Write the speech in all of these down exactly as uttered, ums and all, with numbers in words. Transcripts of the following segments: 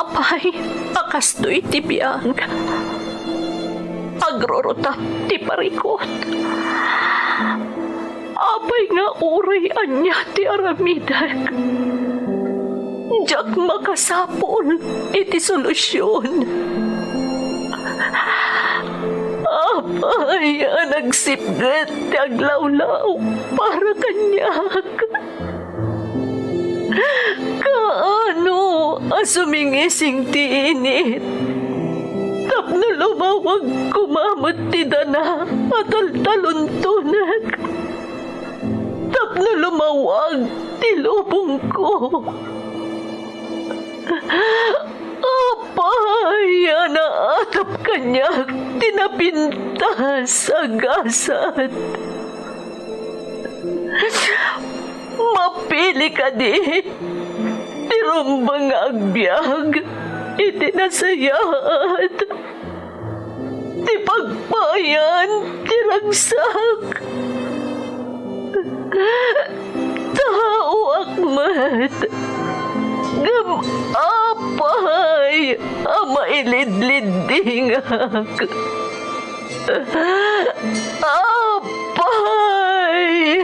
Apay a kastoy ti biag, agrurutap ti parikut. Apay nga uray ania ti aramidek, diak makasapul iti solusion. Apay a nagsipget ti aglawlaw para kaniak. Kaano a sumingising ti init tapno lumawag koma met ti dana a taltaluntonek, tapno lumawag ti lubongko? Apay a naatap kaniak ti napintas a gasat? Mapili kadi ti rumbeng nga agbiag iti nasayaat, ti pagpayan ti ragsak? Taoak met, ngem apay a mailidliddingak? Apay!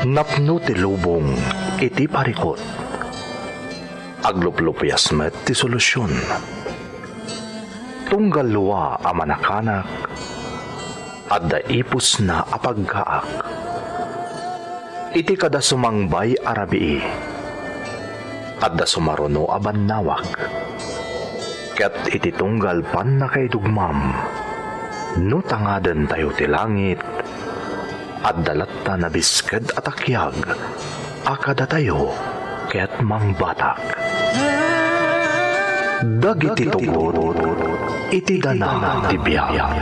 Napno ti lubong iti parikut. Agluplupias met ti solusion. Tunggal lua a manakanak, adda ipusna a paggaak. Iti kada sumangbay a rabii, adda sumaruno a bannawak. Ket iti tunggal pannakaidugmam, no tangadentayo ti langit, adda latta nabisked a takiag a kadatayo ket mangbatak. Dagiti tugot iti dana ti biag.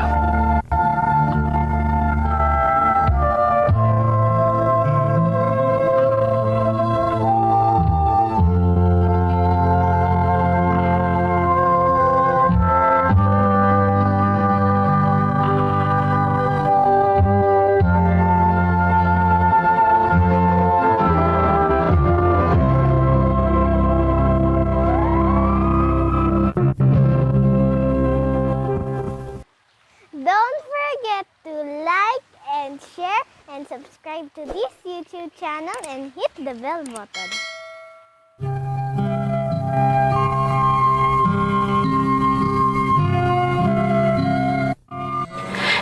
Don't forget to like and share and subscribe to this YouTube channel and hit the bell button.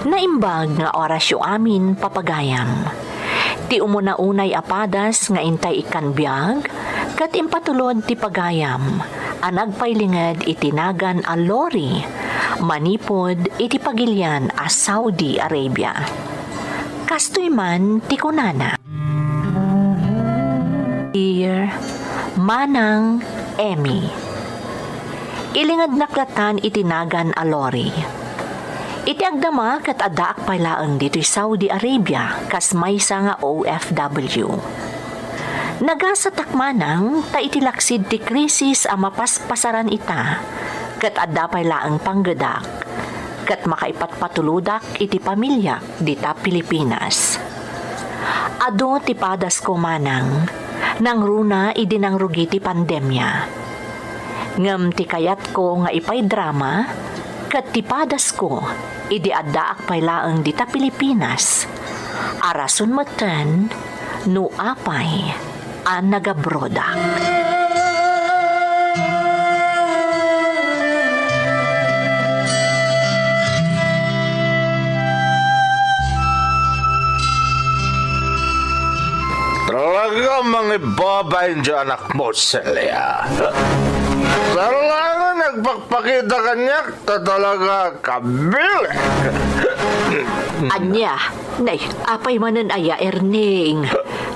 Naimbag nga orasyo amin, papagayam. Ti umuna-unay a padas nga intay ikkan biag, ket impatulod ti pagayam a nagpailinged iti nagan a Lori manipud iti pagilian a Saudi Arabia. Kastoy man ti kunana. Dear Manang Emmy, ilingednak latan iti nagan a Lori. Iti agdama ket addaak pay laeng ditoy Saudi Arabia kas maysa nga O F W. Nagasatak manang ta iti laksid ti krisis a mapaspasaran ita, ket adda pay laeng panggedak, ket makaipatpatulodak iti pamiliak dita Pilipinas. Adu ti padasko manang, nangruna idi nangrugi ti pandemia. Ngem ti kayatko nga ipaidrama ket ti padasko idi addaak pay laeng dita Pilipinas, a rason metten no apay a nagabrodak. Talaga mangibabain ti anakmo, Celia. Talaga nagpakpakita kaniak ta talaga kabileg. Ania? Nay, apay manen aya, Erning?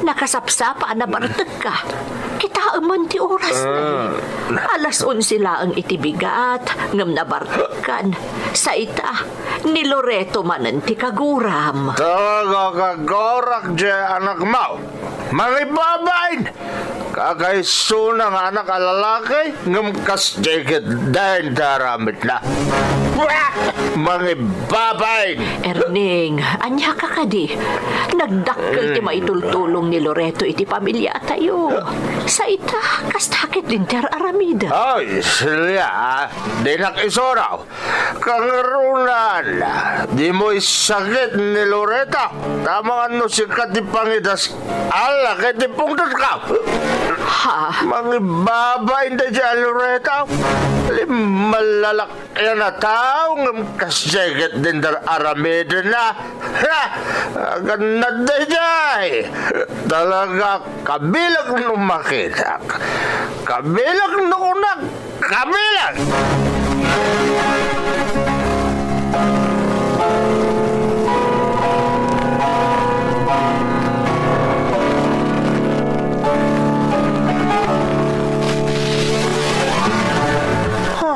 Nakasapsapa a nabartekka. Kitaem man ti oras, Ah. Nay. Alas onse laeng iti bigat, ngem nabartekkan. Sa ita, ni Loreto manen ti kaguram. Talaga kagurak, Jay, anakmo. Mangibabain! Kakaisuna nga anak a lalaki, ngem kasdiay ketdin ti aramidna. Mangibabain! Erning, ania ka kadi? Nagdakkel ti Mm. maitultulong ni Loreto iti pamiliatayo. Sa ita, kasta ketdin ti ar-aramidek. Ay, Celia, dinak isuro. Kangrunaan, dimo isakit ni Loreto. Tama nga no sika ti pangidas-alak iti pungtotko. Ha? Mangibabain daydiay a Loreto. Limmallalak yan a tao, ngem kasdiay ketdin ti ar-aramidenna. Ha! Agannad daydiay. Talaga, kabileg no makitak. Kabileg no kunak. Kabileg!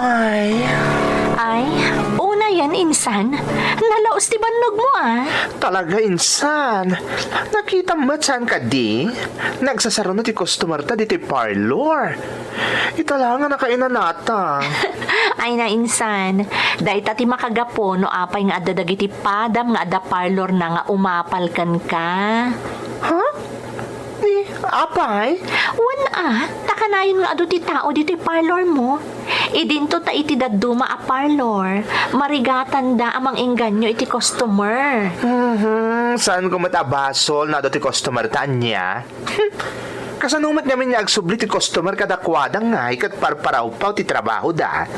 Ay. Ay, una yan, insan. Nalaos ti bannogmo, ah. Talaga, insan. Nakitam met saan kadi? Nagsasaruno ti customer ta ditoy parlor. Ita la nga nakainanata. Ay, nainsan. Dayta ti makagapu no apay nga adda dagiti padam nga adda parlor na nga umapal kenka. Ha? Ni, apay? Wen a, ta kanayon nga adu ti tao ditoy parlor mo. Idinto ta iti dadduma a parlor, marigatanda a mang-engganyo iti customer. Mhm, saan ko met a basol no adu ti customer ta ania? Kasano met ngamin nga agsubli ti customer kadakuada ngay ket parparawpaw ti trabahoda?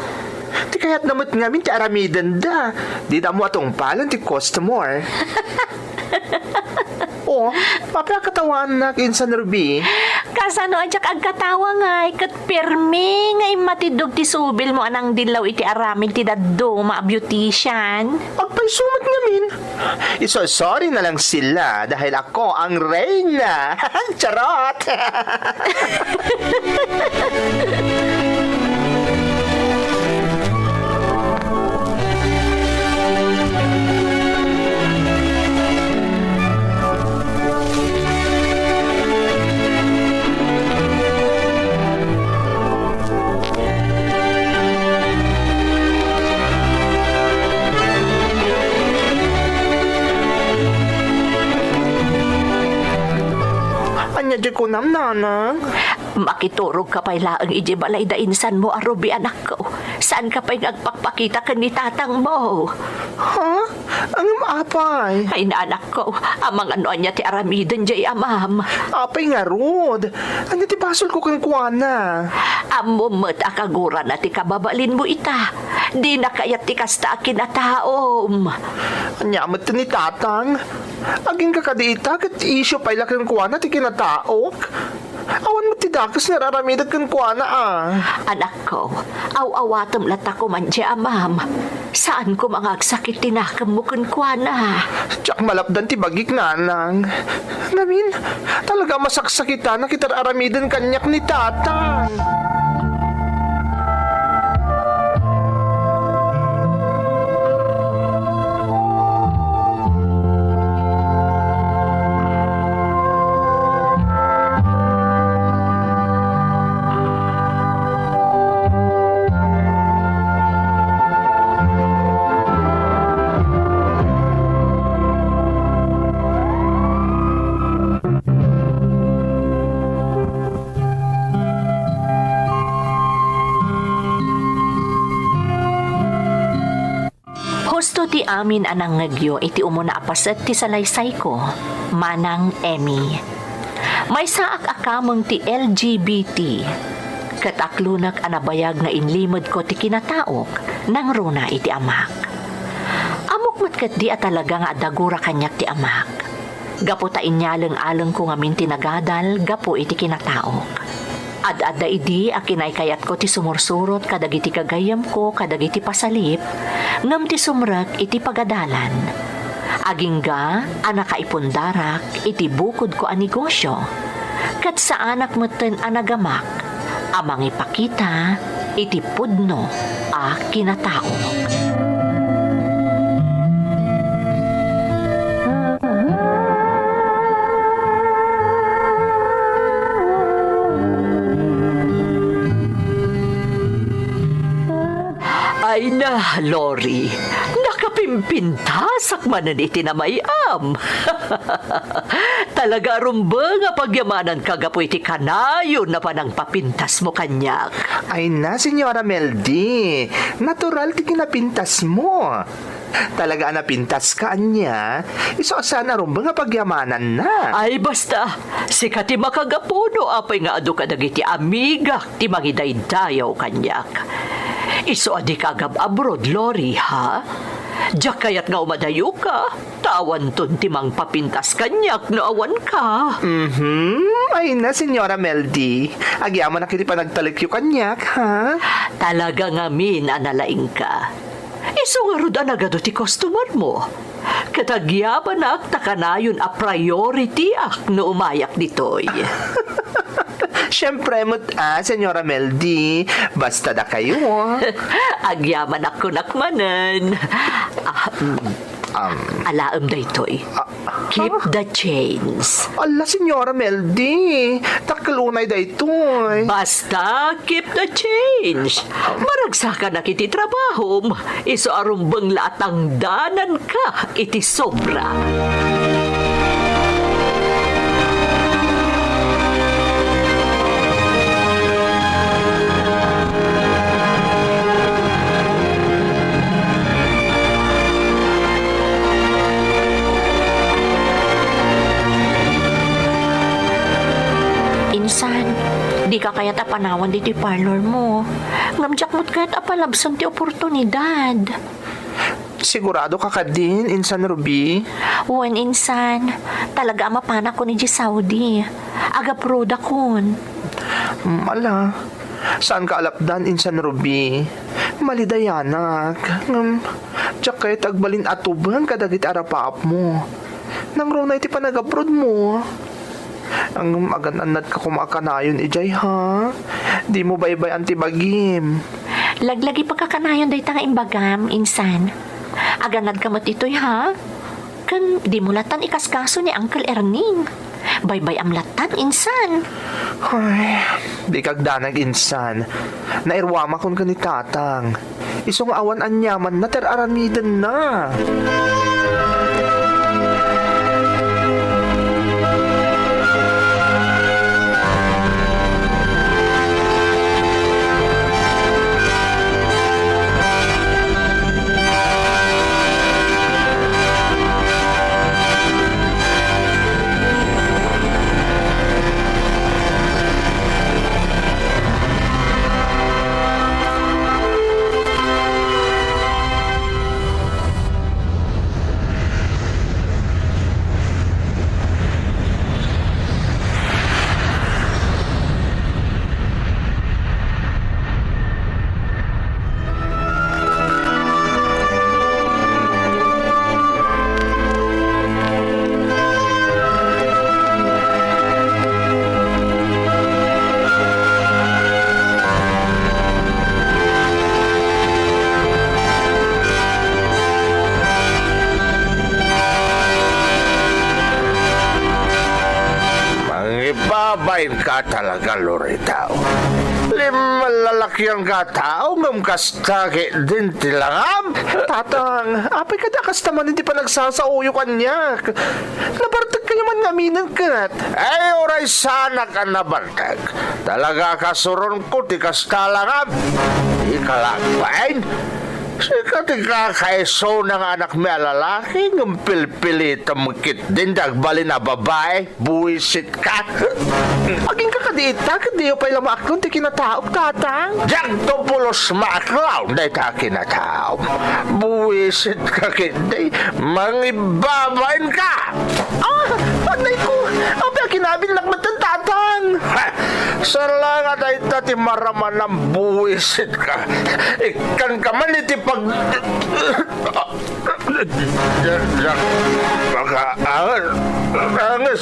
Ti kayatna met ngamin ti aramidenda. Dida ammo a tungpalen ti customer. Oh, apay a katawaannak, insan Ruby? Kasano a diak agkatawa ngay ket permi nga immatiddog ti subilmo a nangdillaw iti aramid ti dadduma a beautician? Agpayso met ngamin. Iso-sorry na lang sila dahil ako ang reyna. Charot! Ania ti kunam, nanang? Makiturogka pay laeng idiay balay da insanmo a Ruby, anakko. Saanka pay nga agpakpakita ken ni tatangmo. Ha? Ngem apay? Ay, nanakko, amangan no ania ti aramiden diay amam. Apay ngarud? Ania ti basolko kenkuana? Ammom met a kagurana ti kababalinmo ita. Dina kayat ti kasta a kinataom. Ania met ni tatang? Agingga kadi ita ket isyu pay la kenkuana ti kinataok? Awan met ti dakes nga ar-aramidek kenkuana a. Anakko, aw-awatem latta koman ti amam. Saan koma nga agsakit ti nakemmo kenkuana. Diak malapdan ti bagik, nanang. Ngamin, talaga a masaksakitanak iti ar-aramiden kaniak ni tatang. Husto ti amin a nangngegyo iti umuna a paset ti salaysayko, Manang Emmy. Maysaak a kameng ti L G B T, ket aklonek a nabayag nga inlimedko ti kinataok nangruna iti amak. Ammok met ketdi a talaga nga adda gura kaniak ti amak. Gapu ta inyaleng-alengko ngamin ti nagadal gapu iti kinataok. Ad-adda idi a kinaykayatko ti sumursurot kadagiti gagayyemko kadagiti pasalip, ngem ti sumrek iti pagadalan. Agingga a nakaipundarak iti bukodko a negosio, ket saanak metten a nagamak a mangipakita iti pudno a kinataok. Ay na, Lori, nakapimpintasak manen iti namay-am. Talaga a rumbeng a pagyamananka gapu iti kanayon a panangpapintasmo kaniak. Ay na, Señora Meldi, natural ti kinapintasmo. Talaga a napintaska ania, isu a saan a rumbeng a pagyamananna. Ay, basta, sika ti makagapu no apay nga adu kadagiti amigak ti mangidaydayaw kaniak. Isu a dika agab-abroad, Lori, ha? Diak kayat nga umadayoka, ta awanton ti mangpapintas kaniak no awanka. Mhm. Ay na, Señora Meldi. Agyamanak iti panagtalekyo kaniak, ha? Talaga ngamin a nalaingka. Isu ngarud a nagadu ti customer mo. Ket agyamanak ta kanayon a priorityak no umayak ditoy. Siempre met a, Señora Meldi. Basta dakayo. Agyamanak kunak manen. Ah, mm. Um, Alaem daytoy. Ah, Keep the change. Ala, Señora Meldi, dakkel unay daytoy. Basta, keep the change. Maragsakanak iti trabahom, isu a rumbeng la a tangdananka iti sobra. Insan, dika kayat a panawan ditoy parlor mo. Ngem diak met kayat a palabsen ti oportunidad. Sigurado ka kadin, Insan Ruby? Wen, Insan. Talaga a mapanakon idiay Saudi. Agaprodakon. Mm, ala. Saanka a lapdan, Insan Ruby. Malidayanak. Ngem, diak kayat agbalin a tubeng kadagiti arapaapmo. Nangruna iti panagaprodmo. Ngem agan-annadka koma a kanayon idiay, ha? Dimo baybay-an ti bagim. Laglagipka kanayon dayta nga imbagam, Insan. Agan-annadka met itoy, ha? Ken dimo latan ikaskaso ni Uncle Erning. Baybay-am latan, Insan. Ay, dika agdanag, Insan. Nairuamakon ken ni Tatang. Isu nga awan aniamanna ti ar-aramidenna. Mangibabain ka talaga, Lorita. Limmalalakian ka tao, ngem kasta ketdin ti langam. Tatang, apay kadi a kasta manen ti panagsasaoyo kaniak? Nabartek kayo man nga aminen ket. Ay, uray saanak a nabartek. Talaga a kasuronko ti kasta langam. Ika laeng, sika ti kakaisuna nga anakmi a lalaki, ngem pilpilitem ketdin ti agbalin a babai. Buwisit ka. Agingga kadi ita, ket diyo pay la maaklon ti kinataok, Tatang? Diakto pulos maaklon dayta a kinataok. Buwisit ka ketdi, mangibabain ka. Ah, anay ko, apay a kinabilnak metten, Tatang? Ha, salamat dayta ti maramanam, buwisit ka. Ikkan ka man iti pag- Diak, diak makaangas. Angas.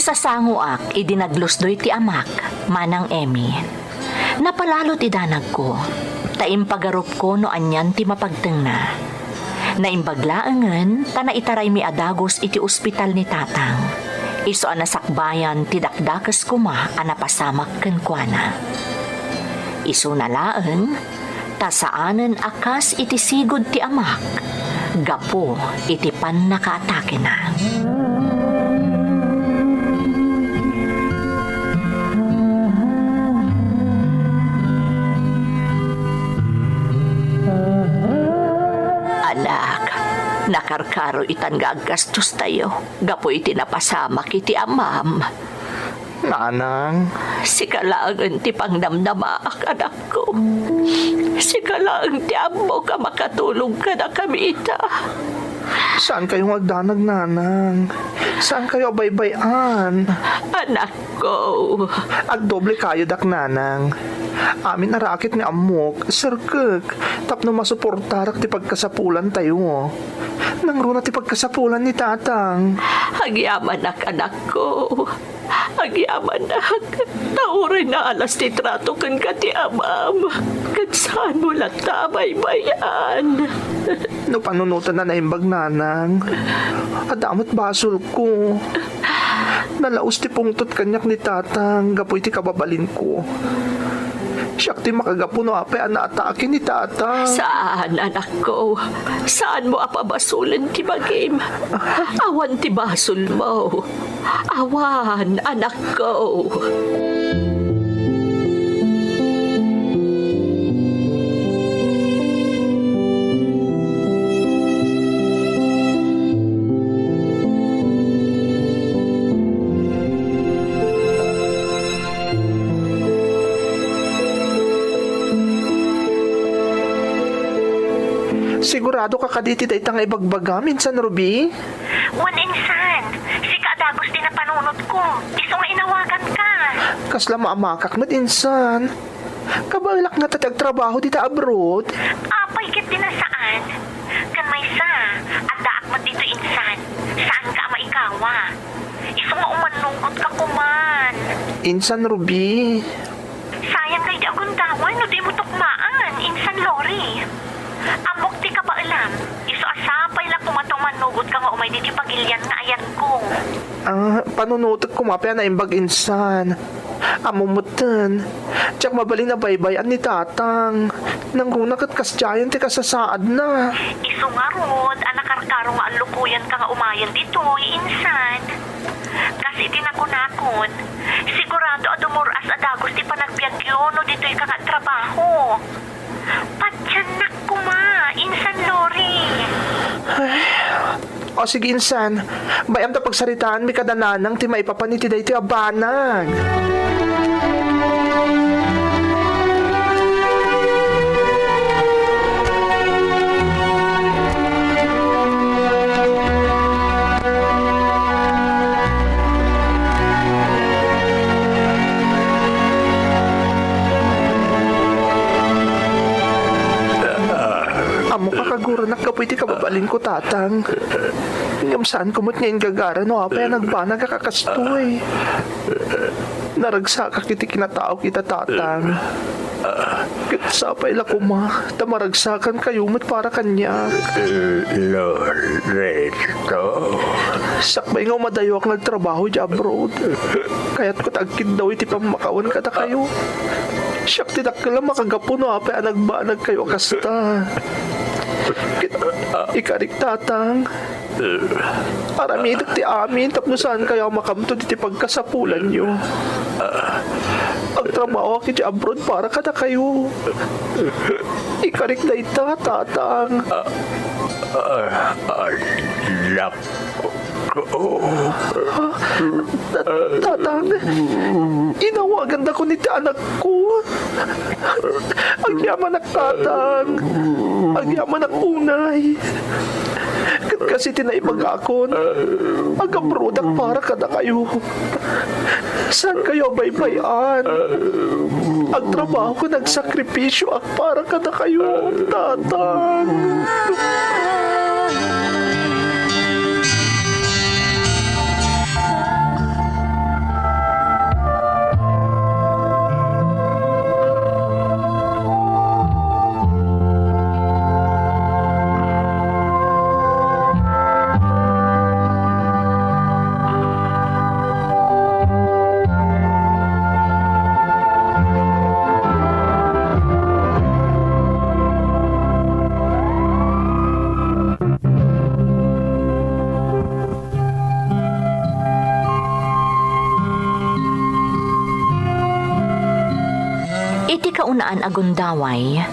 Ta sangoak idi naglusdoy ti amak, Manang Emmy. Napalalo ti danagko, ta impagarupko no anian ti mapagtengna. Naimbag laengen ta naitaraymi a dagus iti ospital ni Tatang. Isu a nasakbayan ti dakdakes koma a napasamak kenkuana. Isuna laeng, ta saanen a kas iti sigud ti amak gapu iti pannakaatakena. Anak, nakarkaro itan nga aggastostayo gapu iti napasamak iti amam. Nanang. Sika laengen ti pangdamdamaak, anakko. Sika laeng ti ammok a makatulong kadakami ita. Saankayo nga agdanag, Nanang. Saankayo a baybay-an. Anakko. Agdoble kayo dak, Nanang. Amin a raket nga ammok, serkek, tapno masuportarak ti pagkasapulantayo. Nangruna ti pagkasapulan ni Tatang. Agyamanak, anakko. Agyamanak, ta uray naalas ti trato kenka ti amam, ket saanmo latta a baybay-an. No panunoten a naimbag, Nanang, adda met basolko. Nalaus ti pungtot kaniak ni Tatang gapu iti kababalinko. Siak ti makagapu no apay a naatake ni Tatang. Saan, anakko. Saanmo a pabasolen ti bagim. Awan ti basolmo. Awan, anakko. Sigurado ka kadi iti dayta nga ibagbagam, Insan Ruby? Wen, Insan. Sika a dagus ti napanunotko. Isu nga inawaganka. Kasla maamakak met, Insan. Kabaelak ngata ti agtrabaho dita abroad? Apay ket ti nasaan? Ken maysa, addaak met ditoy, Insan. Saanka a maikawa. Isu nga umannugotka koman. Insan Ruby. Sayang daydi a gundaway no dimo tukmaan, Insan Lori. Ammok ti kabaelam, isu a sapay la koma ta umannugotka nga umay ditoy pagilian nga ayanko. Ah, panunotek koma pay a naimbag, Insan. Ammom metten, diak mabalin a baybay-an ni Tatang. Nangruna ket kasdiayen ti kasasaadna. Isu ngarud a nakarkaro nga allukoyanka nga umayen ditoy, Insan. Kas iti nakunakon, sigurado a dumur-as a dagus ti panagbiagyo no ditoyka nga agtrabaho. Patiennak koma, Insan Lori. Ay. O sige, Insan. Bay-am ta pagsaritaanmi kada nanang ti maipapan iti daytoy a banag. Ammok a kaguranak gapu iti kababalinko, Tatang. Ngem saanko met nga inggagara no apay a nagbanag a kakastoy. Naragsakak iti kinataok ita, Tatang. Ket sapay la koma ta maragsakankayo met para kaniak. Loreto. Sakbay nga umadayoak nga agtrabaho idiay abroad, kayatko ta agkiddaw iti pammakawan kadakayo. Siak ti dakkel a makagapu no apay a nagbanagkayo a kasta. Ket ikarik, Tatang, aramidek ti amin tapno saankayo a makamtod iti pagkasapulanyo. Agtrabahoak iti abroad para kadakayo. Ikarik dayta, Tatang. Ah, ah, ah, nak-, Ta-, Tatang, inawaganakon iti anakko. Agyamanak, Tatang. Agyamanak unay. Ket kas iti naibagakon, agabrodak para kadakayo. Saankayo a baybay-an. Agtrabaho ken agsakripisio para kadakayo, Tatang. Iti kaunaan a gundaway,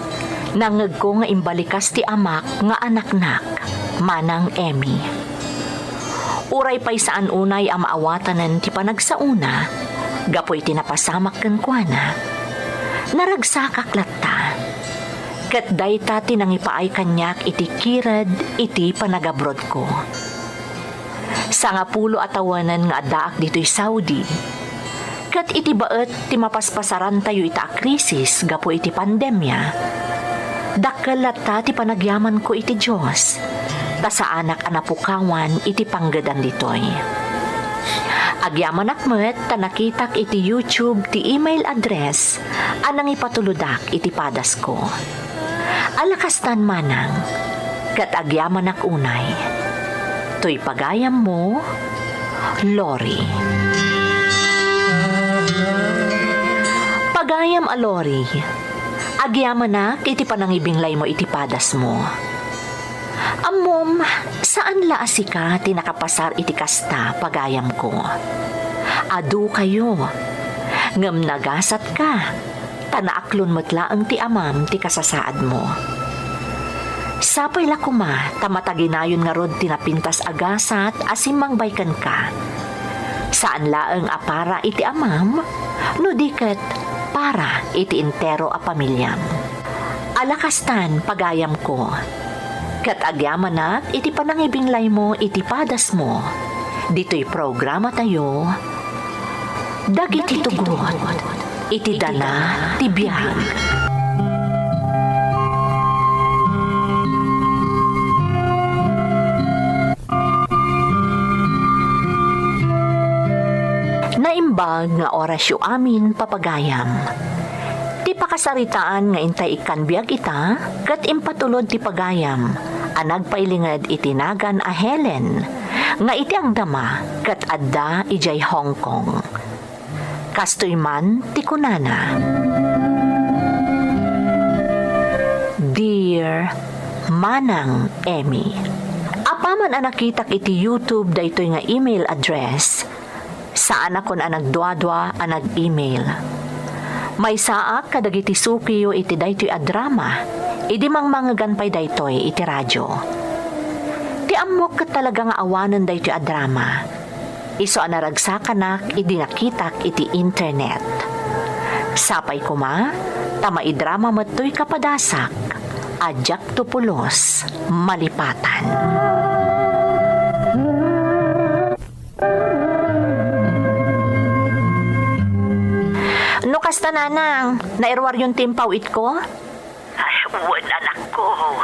nangngegko nga imbalikas ti amak nga anaknak, Manang Emmy. Uray pay saan unay a maawatanen ti panagsaona gapu iti napasamak kenkuana, naragsakak latta. Ket dayta ti nangipaay kaniak iti kired iti panagabrodko. Sangapulo a tawenen nga addaak ditoy Saudi. Ket iti baet ti mapaspasarantayo ita a krisis gapu iti pandemia, dakkel latta ti panagyamanko iti Dios, ta saanak a napukawan iti panggedan ditoy. Agyamanak met ta nakitak iti YouTube ti email address a nangipatulodak iti padasko. Ala kastan manang, ket agyamanak unay. Toy pagayammo, Lori. Pagayam a Lori, agyamanak iti panangibinglaymo iti padasmo. Ammom, saan la a sika ti nakapasar iti kasta, pagayamko. Adu kayo, ngem nagasatka, ta naaklon met laeng ti amam ti kasasaadmo. Sapay la koma ta mataginayon ngarud ti napintas a gasat a simmangbay kenka. Saan laeng a para iti amam, no di ket para iti entero a pamiliam. Ala kastan, pagayamko, ket agyamanak iti panangibinglaymo iti padasmo, ditoy programatayo, Dagiti Tugot iti Dana ti Biag. Naimbag nga orasyo amin, papagayam. Ti pakasaritaan nga intay ikkan biag ita, ket impatulod ti pagayam a nagpailinged iti nagan a Helen, nga iti agdama ket adda idiay Hong Kong. Kastoy man ti kunana, Dear Manang Emmy, apaman a nakitak iti YouTube daytoy nga email address, saanakon a nagduadua a nag-email. Maysaak kadagiti sukiyo iti daytoy a drama, idi mangmangegan pay daytoy iti radyo. Ti ammok ket talaga nga awanen daytoy a drama. Isu a naragsakanak idi nakitak iti internet. Sapay koma, ta maidrama met toy kapadasak a diak to pulos malipatan. No kasta, nanang, nairuaryon ti impaw-itko? Ay, wen, anakko.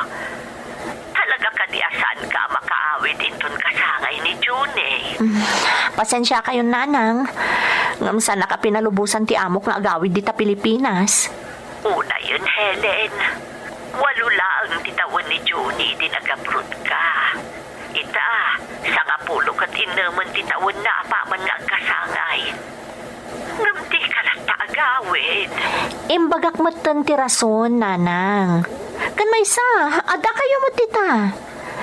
Talaga kadi a saanka a makaawid inton kasangay ni Junie? Mm, pasensiakayon, nanang. Ngem saanak a pinalubosan ti amok nga agawid dita Pilipinas. Unayen, Helen. Walo laeng ti tawen ni Junie idi nag-abroad ka. Ita, sangapulo ket innemen ti tawenna apaman nga agkasangay. Ngem dika latta agawid. Imbagak metten ti rason, nanang. Ken maysa, addakayo met dita.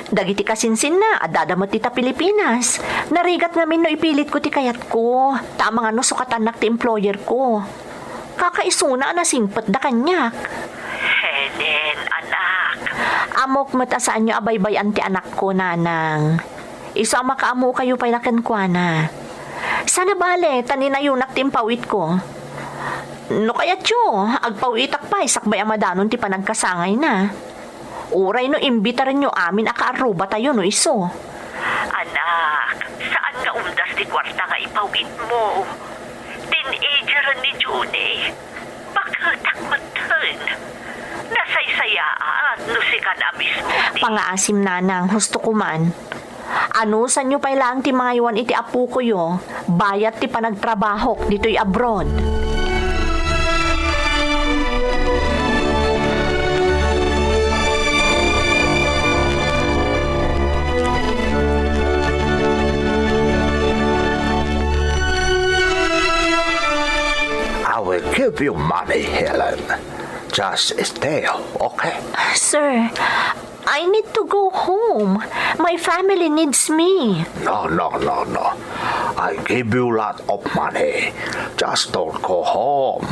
Dagiti kasinsinna, addada met dita Pilipinas. Narigat ngamin no ipilitko ti kayatko, ta amangan no sukatannak ti employerko. Kakaisuna a nasingpetda kaniak. Helen, anak. Ammok met a saanyo a baybay-an ti anakko, nanang. Isu a makaammokayo pay la kenkuana. Saan a bale, ta ninayonak ti impaw-itko. No kayatyo, agpaw-itak pay sakbay a madanon ti panagkasangayna. Uray no imbitarenyo amin a kaarrubatayo no isu. Anak, saan nga umdas ti kuarta nga ipaw-itmo. Teenager ni Junie. Baketak metten. Nasaysayaat no sika a mismo ti Pangaasim, nanang, husto ko man. Anusanyo pay laeng ti mangaywan iti apokoyo, bayat ti panagtrabahok ditoy abroad. I will give you money, Helen. Just stay, okay? Sir, I need to go home. My family needs me. No, no, no, no. I give you lot of money. Just don't go home.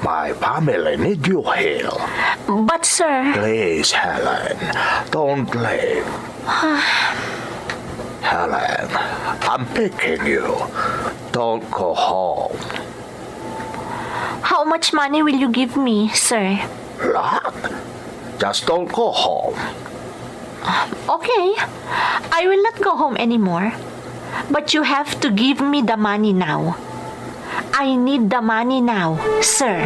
My family need you here. But, sir. Please, Helen, don't leave. Helen, I'm begging you, don't go home. How much money will you give me, sir? Lot? Just don't go home. Okay, I will not go home anymore. But you have to give me the money now. I need the money now, sir.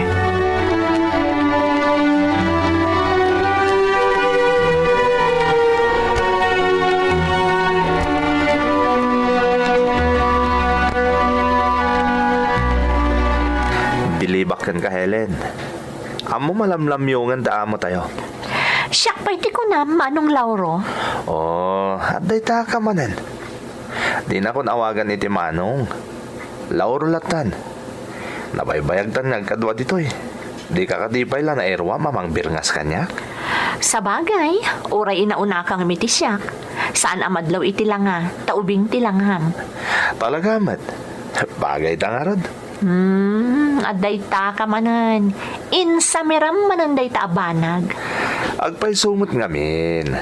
Bilibak kenka, Helen. Ammom a lamlamyongen ti amotayo. Siak pay ti kunam, Manong Lauro. Oh, adda ita ka manen. Dinakon awagan iti manong. Lauro lattan. Nabaybayagtan nga agkadua ditoy. Dika kadi pay la nairuam a mangbirngas kaniak? Sabagay, uray inaunaka ngem iti siak. Saan a madlaw iti langa, ta ubing ti langam. Talaga met. Bagay ta ngarud. Hmm, adda ita ka manen. Insamiram manen dayta a banag. Agpayso met ngamin.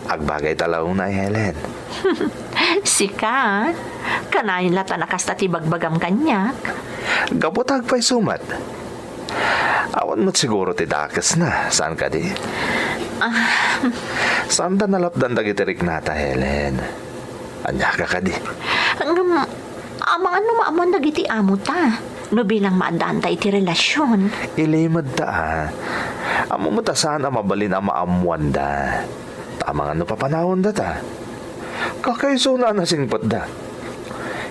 Agbagay ta la unay, Helen. Sika, kanayon la ta nakasta ti bagbagam kaniak. Gapu ta agpayso met. Awan met siguro ti dakesna, saan kadi? Ah. Saanda nalapdan dagiti riknata, Helen. Ania ka kadi? Ngem, amangan no maammoan dagiti amota, no bilang maaddaanta iti relasion. Ilimedta, a. Ammom ta saan a mabalin a maammoanda. Ta amangan no papanawendata. Kakaisuna a nasingpetda.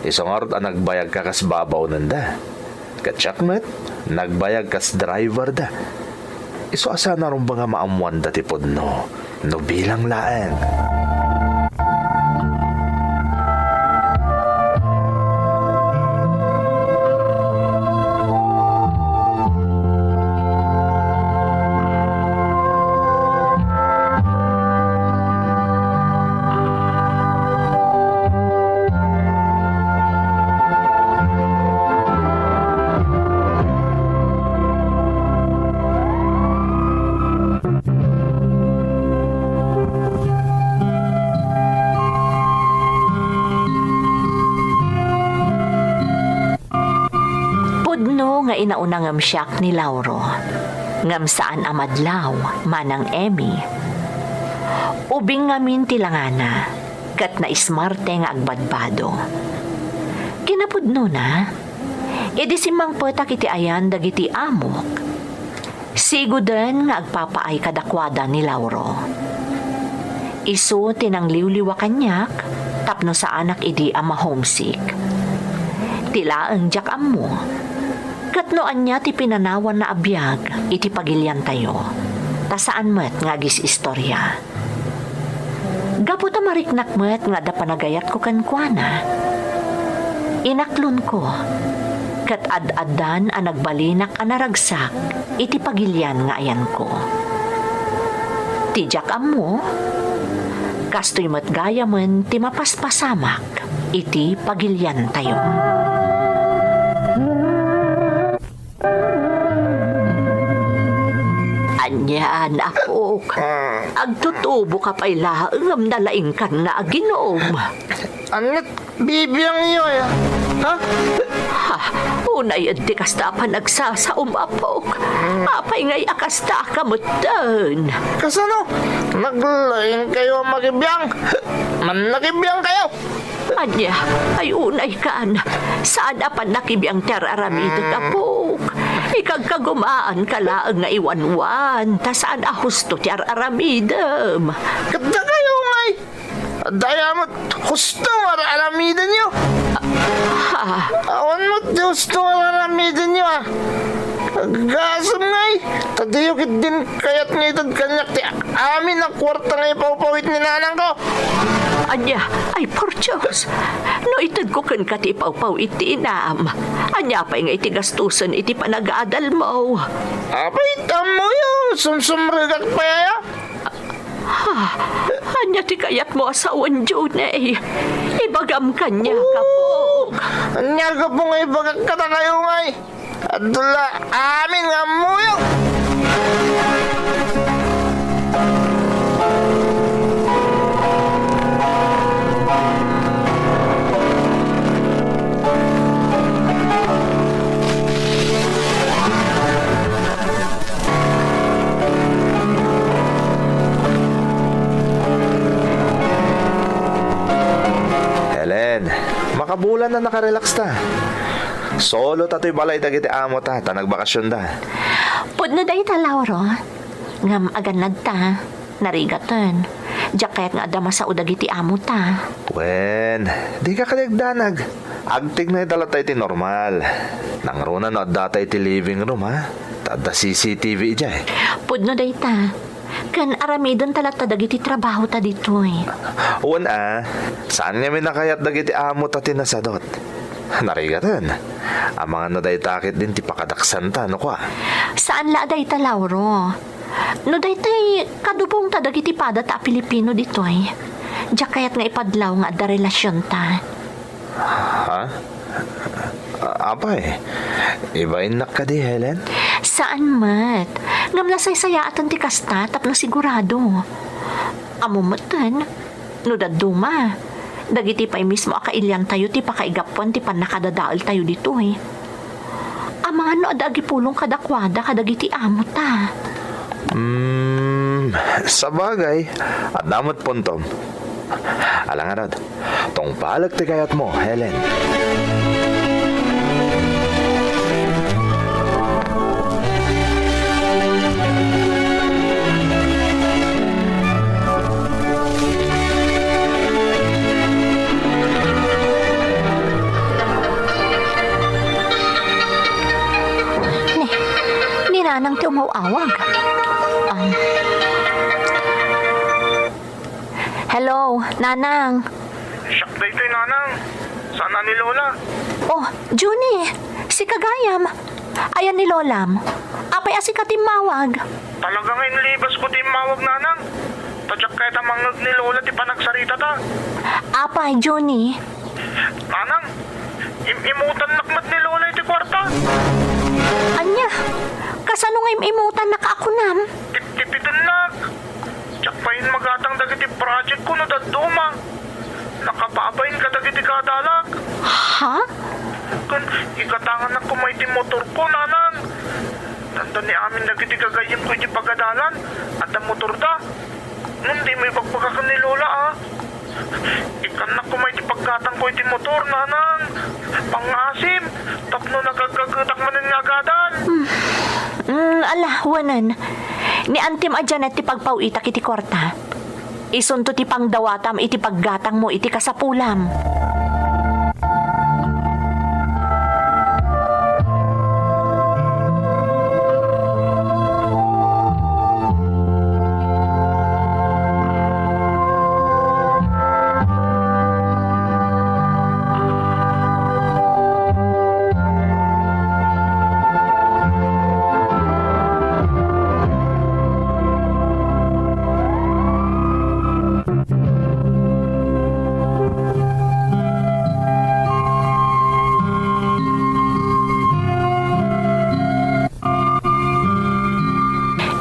Isu ngarud a nagbayagka kas babaonenda. Ket siak met, nagbayag kas driverda. Isu a saan a rumbeng a maammoanda ti pudno, no bilang laeng. Pudno nga inauna ngem siak ni Lauro, ngem saan a madlaw, Manang Emmy. Ubing ngamin ti langana, ket naismarte nga agbadbado. Kinapudnona, idi simmangpetak iti ayan dagiti amok, siguden nga agpapaay kadakuada ni Lauro. Isu ti nangliwliwa kaniak tapno saanak idi a ma-homesick. Ti laeng diak ammo, ket no ania ti pinanawanna a biag iti pagiliantayo, ta saan met nga agis-istoria. Gapu ta mariknak met nga adda panagayatko kenkuana, inaklonko, ket ad-addan a nagbalinak a naragsak iti pagilian nga ayanko. Ti diak ammo, kastoy met gayamen ti mapaspasamak iti pagiliantayo. Anian, apok? Ah. Agtutubo ka pay laeng ngem nalaingkan nga aginom. Aniat bibiangyo, aya? Ha? Ha? Unay ti kasta a panagsasaom, apok. Hmm. Apay ngay a kasta ka metten? Kasano? Naglaing kayo a makibiang? Mannakibiang kayo? Ania, ay unay kan, saan a pannakibiang ti ar-aramidek, apok? Ikagkagumaan ka laeng nga iwanwan, ta saan a husto ti ar-aramidem. Ket dakayo ngay, daya met husto nga ar-aramidenyo. Ha? Awan met ti husto nga ar-aramidenyo, a. Gasem ngay, ta diyo ketdin kayat nga ited kaniak ti amin a kuarta nga ipawpawit ni nanangko. Ania? Ay, por Dios! No itedko kenka ti ipawpawit ti inam, ania pay nga iti gastusen iti panagadalmo? Apay, tammoyo, sumsumrekak pay aya? Ha? Ania ti kayatmo a sawen, Junie? Ibagam kaniak, Apok. Ania gapu nga ibagak kadakayo, ngay? Adda la amin nga ammoyo. Helen, makabulan a nakarelax ta. Solo ta toy balay dagiti amo ta, ta nagbakasionda. Pudno dayta, Lauro. Ngem agannad ta, narigaten. Diak kayat nga adda masao dagiti amo ta. Wen, dika kadi agdanag. Agtignayda latta iti normal. Nangruna no adda ta iti living room, ha? Ta adda C C T V idiay. Pudno dayta. Ken aramidenta latta dagiti trabaho ta ditoy. Wen a, saan ngamin a kayat dagiti amo ta ti nasadot. Narigaten. Amangan no dayta ketdin ti pakadaksanta, no kua. Saan la a dayta, Lauro. No daytoy, kadubongta dagiti padata a Pilipino ditoy. Diak kayat nga ipadlaw nga adda relasionta. Ha? A-, apay, ibainnak kadi, Helen? Saan met. Ngem nasaysayaaten ti kasta tapno sigurado. Ammo metten, no dadduma, dagiti pay mismo a kailiantayo ti pakaigapuan ti pannakadadaeltayo ditoy. Amangan no adda agipulong kadakuada kadagiti amo ta. Hmm, sabagay, adda met puntom. Ala ngarud, tungpalek ti kayatmo, Helen. Ni, ni Nanang ti umaw-awag. Um, Hello, Nanang. Siak daytoy, Nanang. Saan a ni Lola? Oh, Junie, sika gayam. Ayan ni Lolam. Apay a sika ti immawag? Talaga nga inlibasko ti immawag, Nanang. Ta diak kayat a mangngeg ni Lola ti panagsaritata. Apay, Junie? Nanang, im-imutannak met ni Lola iti kuarta. Ania? Kasano nga im-imutannak a kunam? Tiptipidennak. Diak pay immagatang dagiti project ko no dadduma. Nakababain kadagiti kadalak. Ha? Ken igatangannak koma iti motorko, Nanang. Tanda ni amin dagiti gagayyemko iti pagadalan, adda motorda. Ngem dimo ibagbagak ken ni Lola, a. Ikkannak koma iti paggatangko iti motor, Nanang. Pangngasim, tapno nagaggagetak manen nga agadan. Hmm. Mm, ala, wen. Ni antim a Janet ti pagpaw-itak iti kuarta. Isunto ti pangdawatam iti paggatangmo iti kasapulam.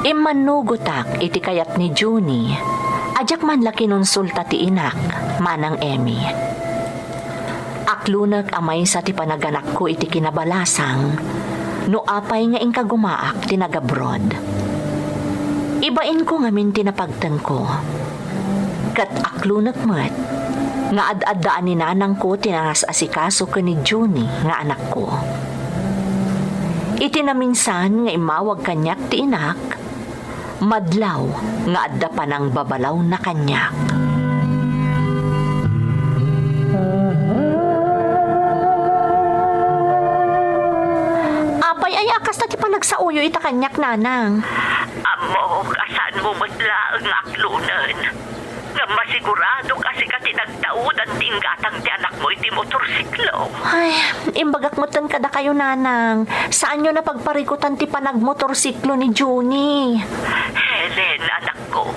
Immannugotak iti kayat ni Junie a diak man la kinonsulta ti inak, Manang Emmy. Aklonek a maysa ti panaganakko iti kinabalasang no apay nga inkagumaak ti nagabroad. Ibainko ngamin ti napagtengko. Ket aklonek met nga ad-addaan ni nanangko ti nangas-asikaso ken ni Junie nga anakko. Iti naminsan nga immawag kaniak ti inak, madlaw nga adda panangbabalawna kaniak. Apay aya a kasta ti panagsaoyo ita kaniak, Nanang? Ammok a saanmo met laeng nga aklonen. Ngem masiguradok a sika ti nagtaudan ti inggatang ti anakmo iti motorsiklo. Ay, imbagak metten kadakayo, Nanang. Saanyo a pagparikutan ti panagmotorsiklo ni Junie. Helen, anakko,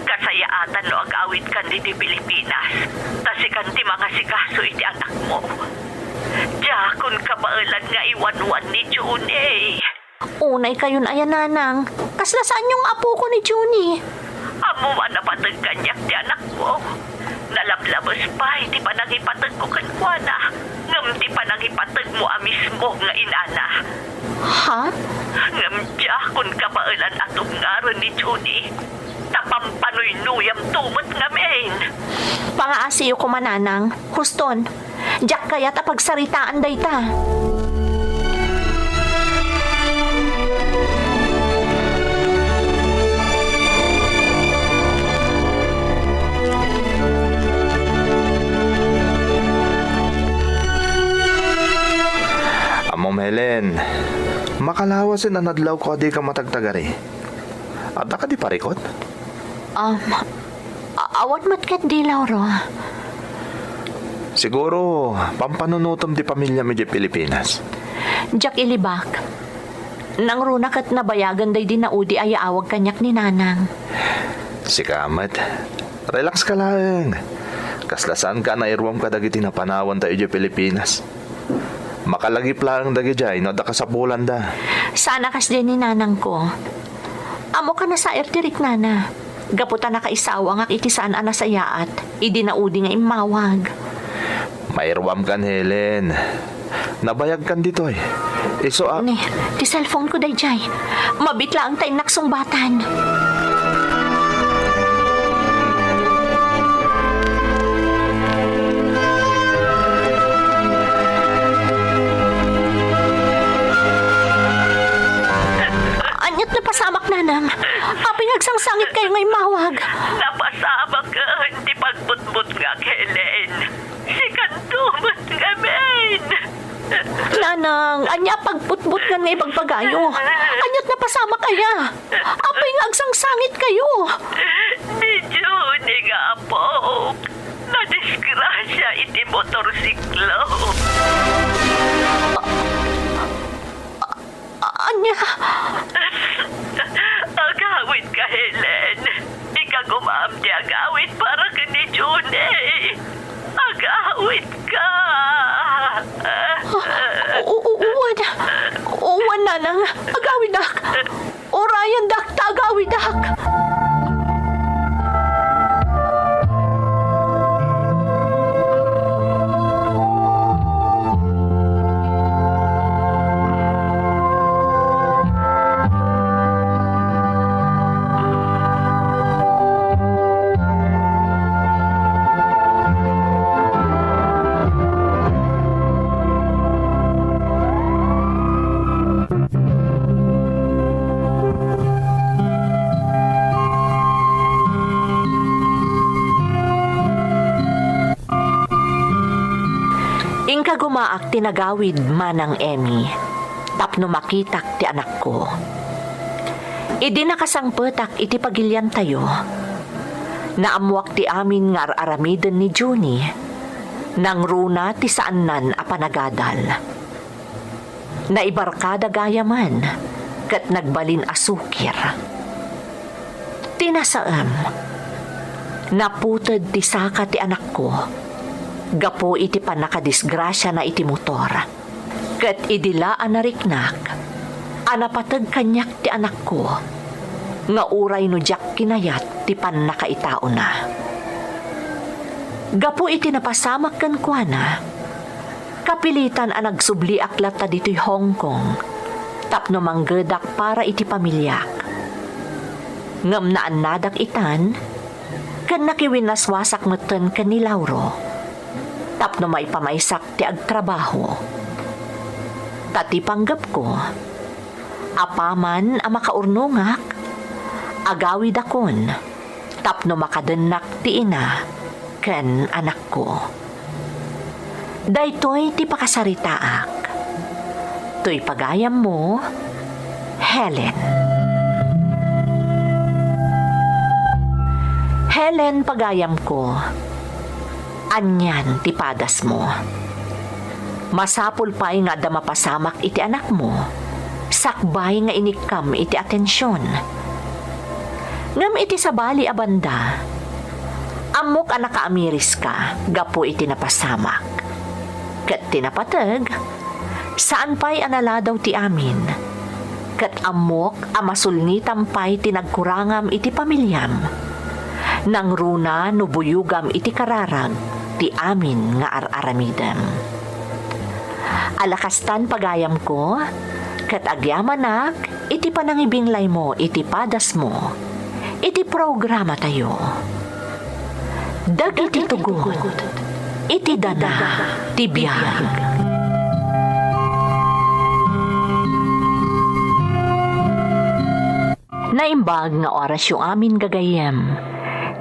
kasay Tan no agawidkan ditoy Pilipinas, ta sikan ti mangasikaso iti anakmo. Diakon kabaelan nga iwanwan ni Junie. Unay kayon aya, nanang. Kasla saanyo nga apoko ni Junie. Ammom a napateg kaniak ti anakmo. Nalablames pay ti panangipategko kenkuana, ngem ti panangipategmo a mismo nga inana. Ha? Ngem diakon kabaelan a tungaren ni Junie. Ta pampanuynuyamto met ngamin. Pangaasiyo koma, nanang. Huston, diak kayat a pagsaritaan dayta. Ammom, Helen, makalawasen a nadlawko a dika matagtagari. Adda kadi parikut? Um, a-, awan met ketdi, Lauro. Siguro, pampanunotem ti pamiliam idiay Pilipinas. Diak ilibak. Nangruna ket nabayagan daydi naudi a yaawag kaniak ni Nanang. Sika met, relax ka laeng. Kasla saanka a nairuam kadagiti napanawanta idiay Pilipinas. Makalagip laeng dagidiay no adda kasapulanda. Saan a kasdiay ni nanangko. Ammoka nasair ti riknana. Gapu ta nakaisawangak iti saan a nasayaat idi naudi nga immawag. Mairuamkan, Helen. Nabayagkan ditoy. Isu a— Ni, ti cellphone-ko daydiay. Mabiit laeng ta innak sungbatan. Aniat napasamak, Nanang? Apay nga agsangsangitkayo nga immawag? Napasamaken ti pagbutbutngak, Helen. Sikanto met ngamin. Nanang, ania a pagbutbutngan nga ibagbagayo? Aniat napasamak aya? Apay nga agsangsangitkayo? Ni Junie nga apok, nadisgrasia iti motorsiklo. A-, ania? Agawidka, Helen. Ikagumaam ti agawid para ken ni Junie. Agawidka. U-, u-, uwan. Uwan, Nanang. Agawidak. Urayandak ta agawidak. Inkagumaak ti nagawid, Manang Emmy, tapno makitak ti anakko. Idi nakasangpetak iti pagiliantayo, naammoak ti amin nga ar-aramiden ni Junie, nangruna ti saannan a panagadal. Naibarkada gayamen ket nagbalin a sukir. Ti nasaem, naputed ti saka ti anakko gapu iti pannakadisgrasiana iti motor. Ket idi la a nariknak a napateg kaniak ti anakko, nga uray no diak kinayat ti pannakaitaona. Gapu iti napasamak kenkuana, kapilitan a nagsubliak latta ditoy Hong Kong tapno manggedak para iti pamiliak. Ngem naannadak itan, ken nakiwinnaswasak metten ken ni Lauro tapno maipamaysak ti agtrabaho. Ta ti panggepko, apaman a makaurnongak, agawidakon tapno makadennak ti ina ken anakko. Daytoy ti pakasaritaak. Toy pagayammo, Helen. Helen, pagayamko, anian ti padasmo. Masapul pay nga adda mapasamak iti anakmo, sakbay nga inikkam iti atension. Ngem iti sabali a banda, Ammok a nakaamiriska gapu iti napasamak. Ket ti napateg, saan pay a naladaw ti amin. Ket ammok a masulngitam pay ti nagkurangam iti pamiliam. Nangruna no buyogam iti kararag ti amin nga ar-aramidem. Ala kastan, pagayamko, ket agyamanak iti panangibinglaymo iti padasmo iti programatayo. Dagiti tugot iti dana ti biag. Naimbag nga orasyo amin, gagayyem.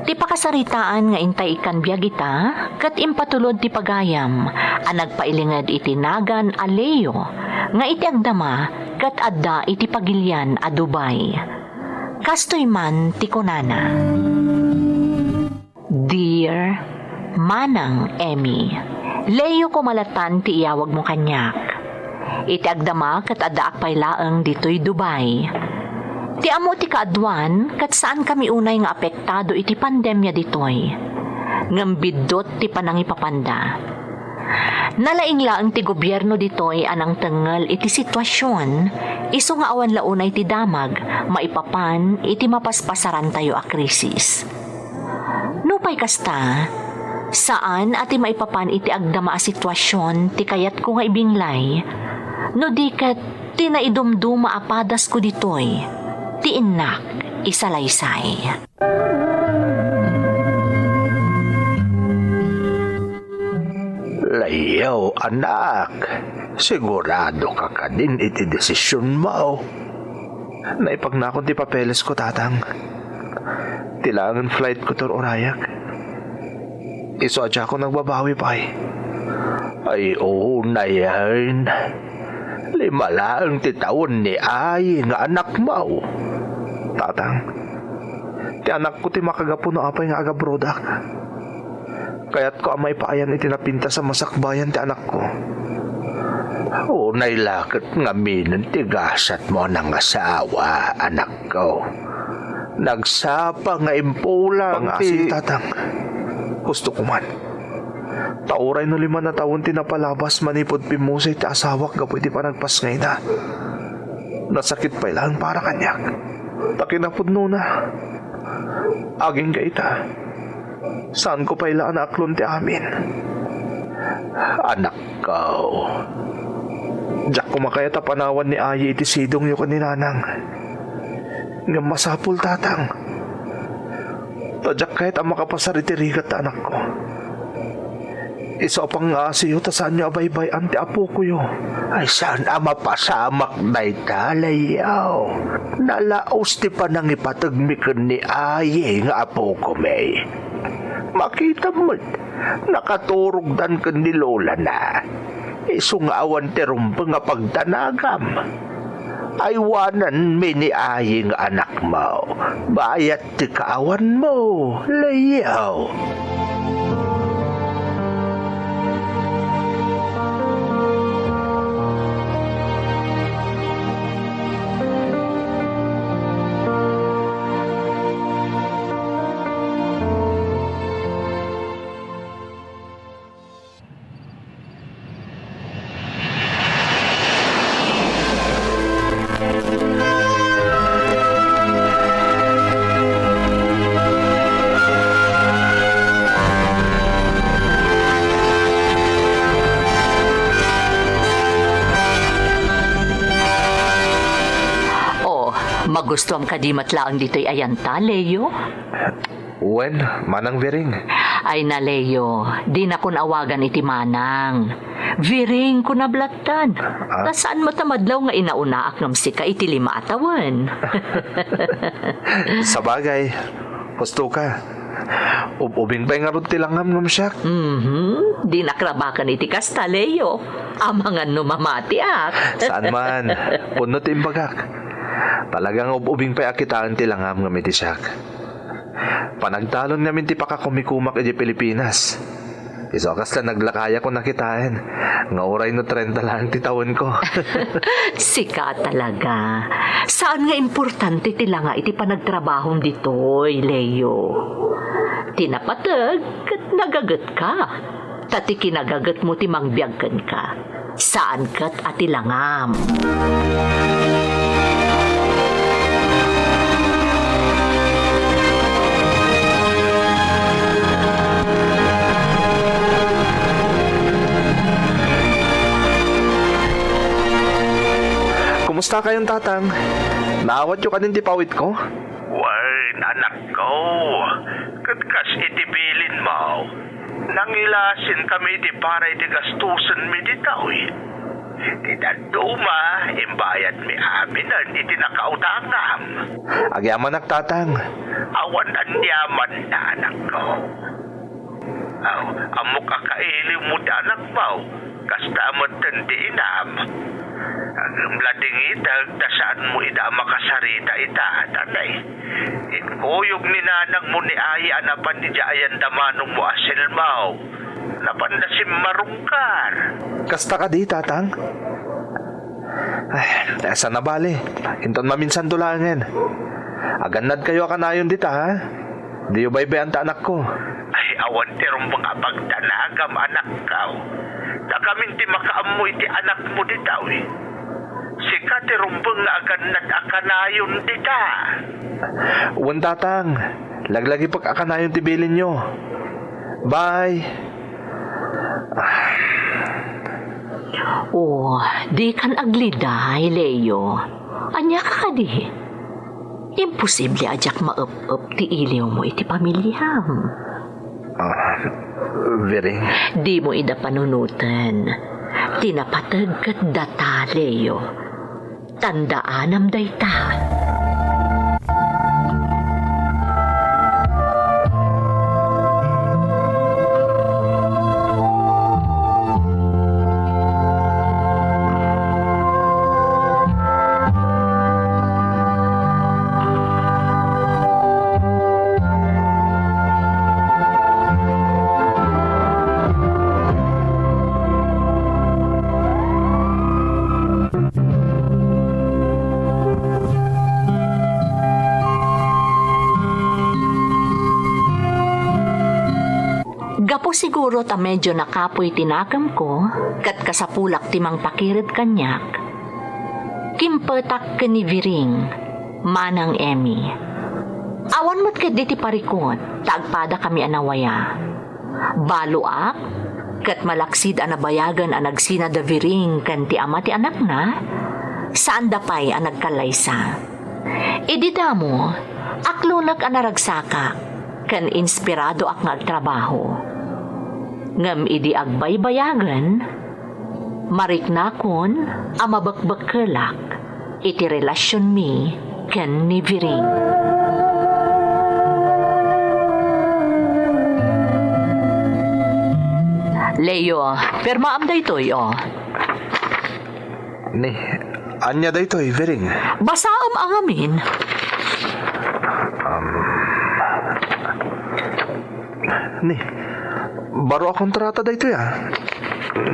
Ti pakasaritaan nga intay ikkan biag ita, ket impatulod ti pagayam a nagpailinged iti nagan a Leo nga iti agdama ket adda iti pagilian a Dubai. Kastoy man ti kunana. Dear Manang Emmy, Leo koma latta ti iyawagmo kaniak. Iti agdama ket addaak pay laeng ditoy Dubai. Ti ammo ti kaaduan ket saankami unay nga apektado iti pandemia ditoy. Ngem biddut ti panangipapanda. Nalaing laeng ti gobierno ditoy a nangtengngel iti situasion, isu nga awan la unay ti damag maipapan iti mapaspasarantayo a krisis. Nupay kasta, saan a ti maipapan iti agdama a situasion ti kayatko nga ibinglay, no di ket ti naidumduma a padasko ditoy ti innak isalaysay. Leo, anak, sigurado ka kadin iti desisionmo? Naipagnakon ti papelesko, Tatang. Ti laengen flightko ti ur-urayek. Isu a diakon agbabawi pay. Ay, unayen. Lima laeng ti tawen ni Ayi nga anakmo. Tatang, ti anakko ti makagapu no apay nga agabrodak. Kayatko a maipaayan iti napintas a masakbayan ti anakko. Unay la ket ngaminen ti gasatmo a nangasawa, anakko. Nagsapa nga impulang. Pangngaasim, Tatang. Hustoko man. Ta uray no lima a tawen ti napalabas manipud pimmusay ti asawak gapu iti panagpasngayna, nasakit pay laeng para kaniak. Ta kinapudnona, agingga ita, saanko pay la a naaklon ti amin. Anakko, diak koma kayat a panawan ni Ayi iti sidongyo ken ni Nanang. Ngem masapul, Tatang, ta diak kayat a makapasar iti rigat ti anakko. Isu a pangngaasim ta saanyo a baybay-an ti apokoyo. Ay, saan a mapasamak dayta, Leo. Nalaus ti panangipategmi ken ni Ayi nga apokomi. Makitam met, nakaturogdan ken ni lolana. Isu nga awan ti rumbeng a pagdanagam. Aywanenmi ni Ayi nga anakmo. Bayat ti kaawanmo, Leo. Oh, magustuam kadi met laeng ditoy ayanta, Leo? Wen, Manang Viring. Ay na, Leo, dinakon awagan iti manang. Viring, kuna blattan. Ah? Ta saan met a madlaw nga inaunaak ngem sika iti lima a tawen. Sabagay, husto ka. Ub-ubing pay ngarud ti langam ngem siak. Mhm. Dinak rabaken iti kasta, Leo. Amangan no mamatiak. Saan man. Pudno ti imbagak. Talaga nga ub-ubing pay a kitaen ti langam ngem iti siak. Panagtalon ngamin ti pakakumikumak idiay Pilipinas. Isu a kasla naglakayak a kitaen nga uray no trenta laeng ti tawenko. Sika talaga. Saan nga importante ti langa iti panagtrabahom ditoy, Leo. Ti napateg ket nagagetka, ta ti kinagagetmo ti mangbiag kenka, saan ket a ti langam. Kumusta kayon, Tatang? Naawatyo kadin ti pawitko? Wen, anakko, ket kas iti bilinmo, nangilasinkami iti para iti gastusenmi ditoy. Ti dadduma, imbayadmi aminen iti nakautangam. Agyamanak, Tatang. Awan aniamanna, anakko. Aw, ammok a kailiwmo ti anakmo, kasta metten ti inam. Ngem la dingiteg ta saanmo ida a makasarita ita, tatay. Inkuyog ni nanangmo ni Aya a napan idiay ayan da manongmo a Selma. Napanda simmarungkar. Kasta kadi, Tatang? Ay, saan a bale. Inton maminsanto laengen. Agannadkayo a kanayon dita, ha? Diyo baybay-an ta anakko. Ay, awan ti rumbeng a pagdanagam, anakko. Dakamin ti makaammo iti anakmo dita, wi. Sika ti rumbeng nga agannad a kanayon dita. Wen, Tatang, laglagipek a kanayon ti bilinyo. Bye. Oh, dikan agliday, Leo. Aniaka kadi? Imposible a diak maep-ep ti iliwmo iti pamiliam. Ah, Biring. Dimo ida panunoten. Ti napateg ket data, Leo. Tandaanam dayta. Gapu siguro ta medyo nakapuy ti nakemko ket kasapulak ti mangpakired kaniak, kimpetak ken ni Viring, Manang Emmy. Awan met ketdi ti parikut ta agpadakami a nawaya. Baloak, ket malaksid a nabayagen a nagsina da Viring ken ti ama ti anakna, saanda pay a nagkallaysa. Idi damo, aklonek a naragsakak, ken inspiradoak nga agtrabaho. Ngem idi agbaybayagen, mariknakon a mabekbekkelak iti relasionmi ken ni Viring. Leo, pirmaam daytoy, o. Ni, ania daytoy, Viring? Basaem a ngamin. Um, ni, baro a kontrata daytoy, a.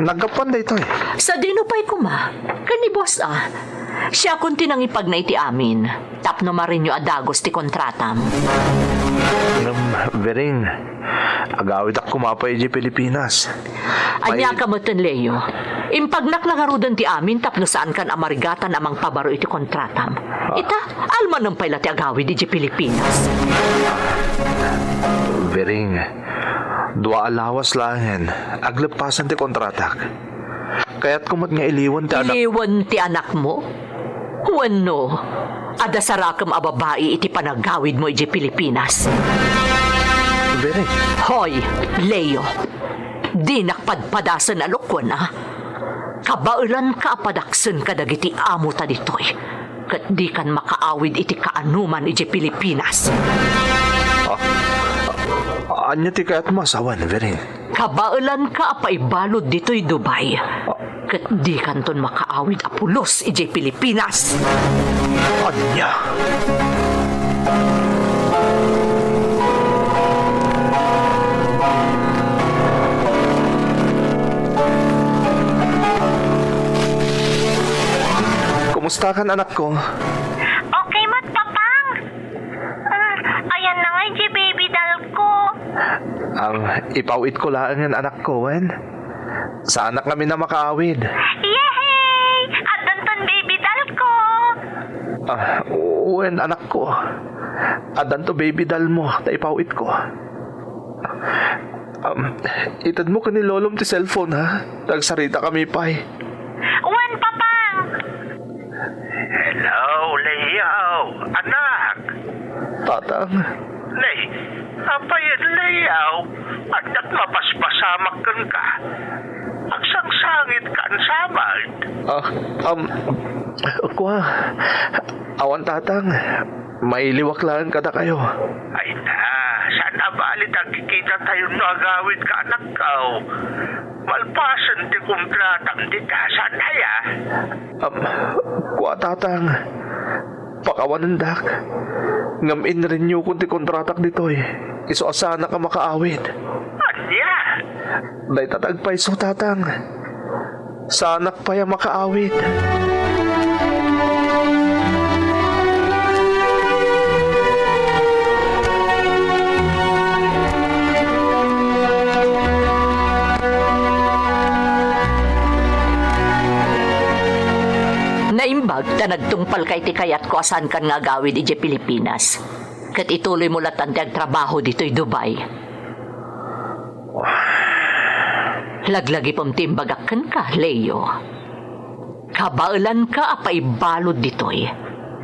Naggapuan daytoy. Sadino pay koma? Ken ni boss, a. Siakon ti nangipagna iti amin. Tapno marinyo a dagus ti kontratam. Ngem, Viring, agawidak koma pay idiay Pilipinas. Ania ka metten, Leo? Impagnak la ngaruden ti amin tapno saankan a marigatan a mangpabaro iti kontratam. Ah. Ita, almanen pay la ti agawid idiay Pilipinas. Viring, dua a lawas laengen, agleppasan ti kontratak. Kayatko met nga iliwen ti anak. Iliwen ti anakmo? Wenno, adda sarakem a babai iti panagawidmo idiay Pilipinas? Viring. Hoy, Leo, dinak padpadasen a lokoen, a. Kabaelanka a padaksen kadagiti amota ditoy, ket dikan makaawid iti kaanoman idiay Pilipinas. Ah, ania ti kayatmo a sawen, Viring? Kabaelanka a paibalud ditoy Dubai, ket dikanton makaawid a pulos idiay Pilipinas. Ania? Kumustakan, anakko? Okay met, Papang. Ah, ayanna ngay ti baby doll ko. Ang ipaw-itko laengen, anakko, wen? Saanak ngamin a makaawid. Yehey! Addanton baby doll ko! Ah, wen, anakko. Addanto baby doll mo, ta ipaw-itko. Um, itedmo ken ni lolom ti cellphone, ha? Agsaritakami pay. Wen, Papang! Hello, Leo. Anak! Tatang. Nay, apay, Leo? Addak mapaspasamak kenka. Agsangsangitka, ansamat? Ah, um, kua, awan, Tatang. Mailiwak laeng kadakayo. Ay na, saan a bali ta agkikitatayon no agawidka, anakko? Malpasen ti kontratam dita, saan aya? Um, kua, Tatang, pakawanendak. Ngem inrenew-kon ti kontratak ditoy. Isu a saanak a makaawid. Ania? Dayta ti agpayso, Tatang. Saanak pay a makaawid. Naimbag ta nagtungpalka iti kayatko a saankan nga agawid idiay Pilipinas. Ket ituloymo latan ti agtrabaho ditoy Dubai. Laglagipem ti imbagak kenka, Leo. Kabaelanka a paibalud ditoy,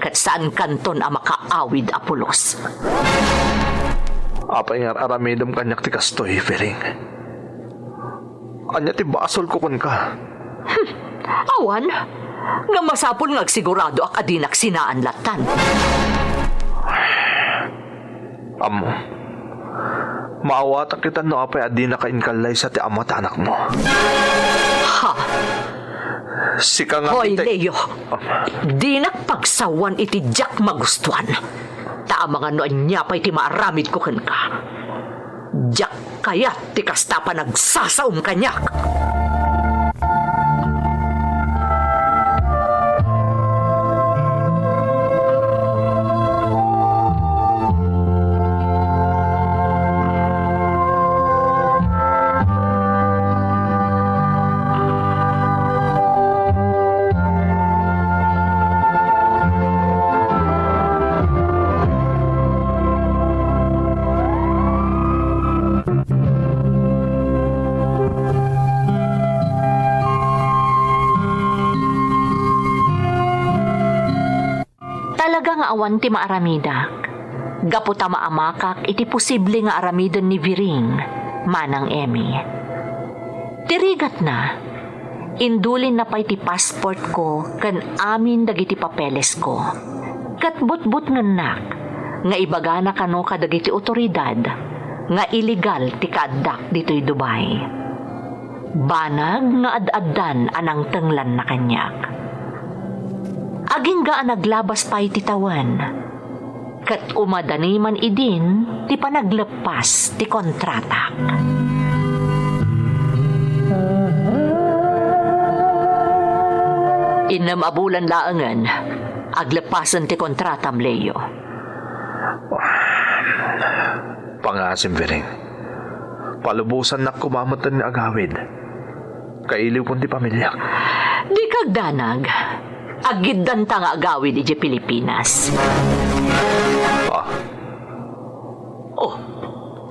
ket saankanton a makaawid a pulos. Apay nga ar-aramidem kaniak ti kastoy, Piring? Ania ti basolko kenka? Hmm, awan. Nga masapul nga agsiguradoak a dinak sinaan latan. Ammo, maawatak ita no apay a dinaka inkallaysa ti ama ti anakmo. Ha? Sika nga Hoy, itay- Leo! Ah. Dinak pagsawan iti diak magustuan. Ta amangan no ania pay ti maaramidko kenka. Diak kayat ti kasta a panagsasaom kaniak. Talaga nga awan ti maaramidak, gapu ta maamakak iti posible nga aramiden ni Viring, Manang Emmy. Ti rigatna, indulinna pay ti passportko ken amin dagiti papelesko, ket butbutngennak nga ibagana kano kadagiti otoridad nga illegal ti kaaddak ditoy Dubai. Banag nga ad-addan a nangtenglanna kaniak. Agingga a naglabas pay ti tawen, ket umadani man idin ti panagleppas ti kontratak. Innem a bulan laengen, agleppasen ti kontratam, Leo. Pangasim, Piring. Palubosannak koma metten nga agawid. Kailiwkon ti pamiliak. Dika agdanag. Agiddanta nga agawid idiay Pilipinas. Ah. Oh,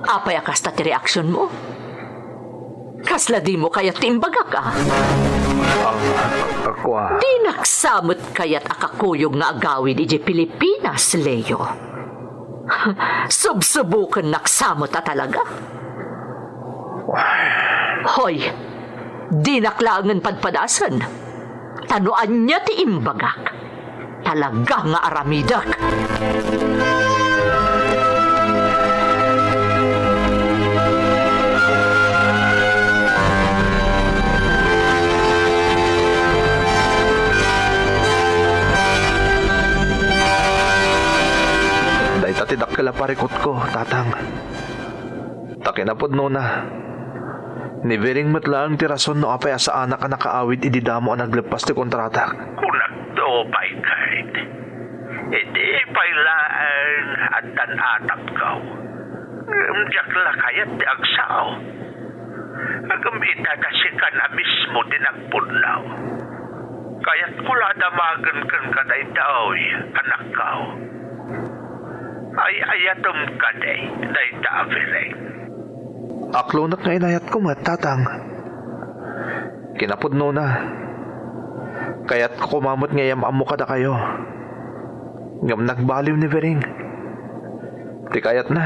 apay a kasta ti reaksionmo? Kasla dimo kayat ti imbagak, a? Ah, kua. Dinak sa met kayat a kakuyog nga agawid idiay Pilipinas, Leo. Subsubukennak sa met a talaga. Hoy, dinak laengen padpadasen. Ta no ania ti imbagak, talaga nga aramidek. Dayta ti dakkel a parikutko, Tatang. Ta kinapudnona, ni Viring met laeng ti rason no apay a saanak a nakaawid idi damo a nagleppas ti kontratak. Kunakto pay, Kurt. Idi pay laeng addan atapko, Ngem diak la kayat ti agsao. Ngem ita ta sikan a mismo ti nagpudno. Kayatko la a damagen kenka daytoy, anakko. Ay-ayatem kadi dayta a Vireng? Aklonek nga inayatko met, Tatang. Kinapudnona, kayatko koma met nga iyam-ammo kadakayo. Ngem nagbaliw ni Vireng. Ti kayatna,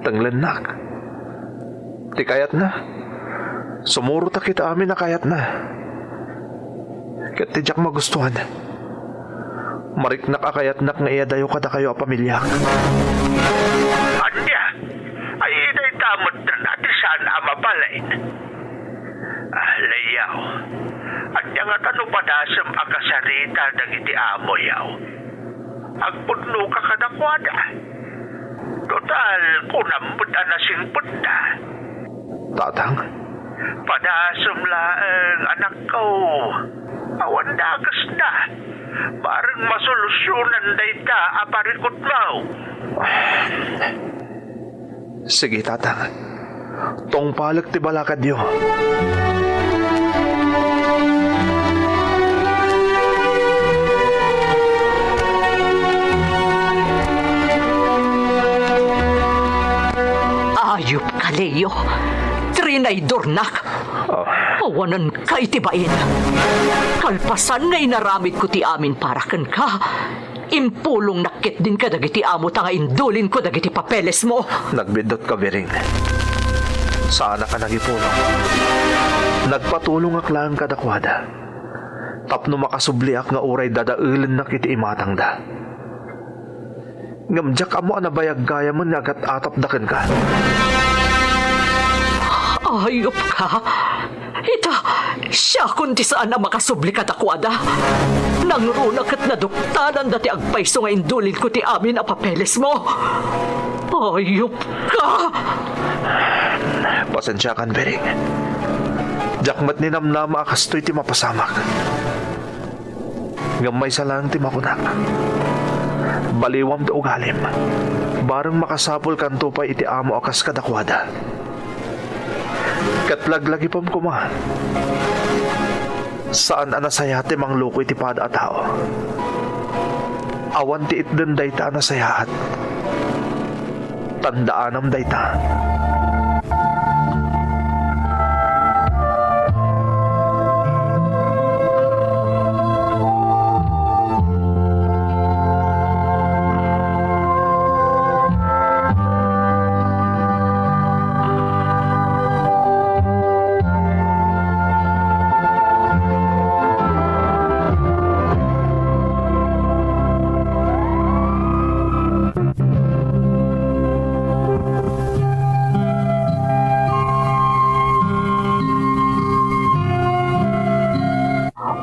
tenglennak. Ti kayatna, sumurotak iti amin a kayatna. Ket ti diak magustuan, mariknak a kayatnak nga iyadayo kadakayo a pamiliak. Ania? Ay, dayta met a ti saan a mabalin. Ah, Leo, ania ngata no padasem a kasarita dagiti amoyo? Agpudnoka kadakuada. Total, kunam met a nasingpet da. Tatang? Padasem laeng, anakko. Awan dakesna. Bareng masolusyonan dayta a parikutmo. Sige, Tatang. Tungpalek ti balakadyo. Ayupka, Leo. Trinaydornak. Ah. Awanenka iti bain. Kalpasan nga inaramidko ti amin para kenka, impulongnak ketdin kadagiti amo ta nga indulinko dagiti papelesmo. Nagbiddutka, Vireng. Saanak a nangipulong. Nagpatulongak laeng kadakuada tapno makasubliak nga uray dadaelennak iti imatangda. Ngem diak ammo a nabayag gayamen nga agat-atapda kenka. Ayupka! Ita, siakon ti saan a makasubli kadakuada. Nangruna ket naduktalanda ti agpayso nga indulinko ti amin a papelesmo. Ayupka! Pasensiakan, Vireng. Diak met ninamnama a kastoy ti mapasamak. Ngem maysa laeng ti makunak. Baliwam ti ugalim. Bareng makasapulkanto pay iti amo a kas kadakuada. Ket laglagipem koma. Saan a nasayaat ti mangloko iti pada a tao. Awan ti itden dayta a nasayaat. Tandaanam dayta.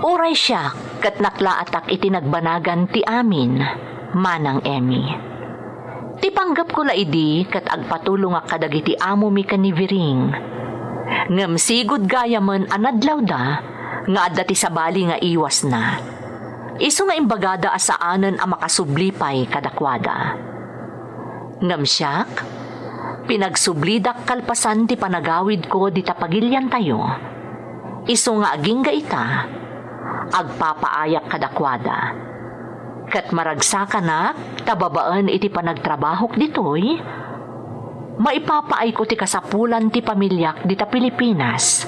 Uray siak ket naklaatak iti nagbanagan ti amin, Manang Emmy. Ti panggepko la idi ket agpatulongak kadagiti amomi ken ni Viring. Ngem sigud gayamen a nadlawda nga adda ti sabali nga iwasna. Isu nga imbagada a saanen a makasubli pay kadakuada. Ngem siak, pinagsublidak kalpasan ti panagawidko dita pagiliantayo. Isu nga agingga ita, agpapaayak kadakuada. Ket maragsakanak ta babaen iti panagtrabahok ditoy, maipapaayko ti kasapulan ti pamiliak dita Pilipinas,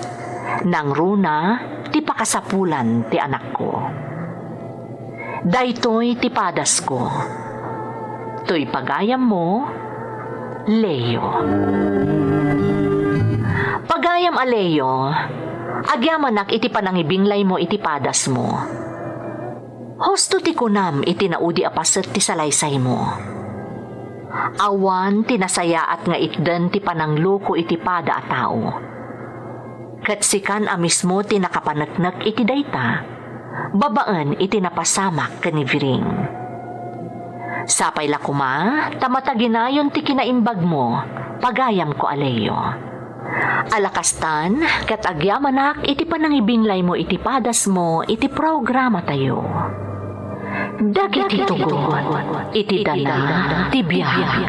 nangruna ti pakasapulan ti anakko. Daytoy ti padasko. Toy pagayammo, Leo. Pagayam a Leo, agyamanak iti panangibinglaymo iti padasmo. Husto ti kunam iti naudi a paset ti salaysaymo. Awan ti nasayaat nga itden ti panangloko iti pada a tao. Ket sikan a mismo ti nakapaneknek iti dayta, babaen iti napasamak ken ni Viring. Sapay la koma ta mataginayon ti kinaimbagmo, pagayamko a Leo. Ala kastan, ket agyamanak iti panangibinglaymo iti padasmo iti programatayo. Dagiti tugot iti dana ti biag.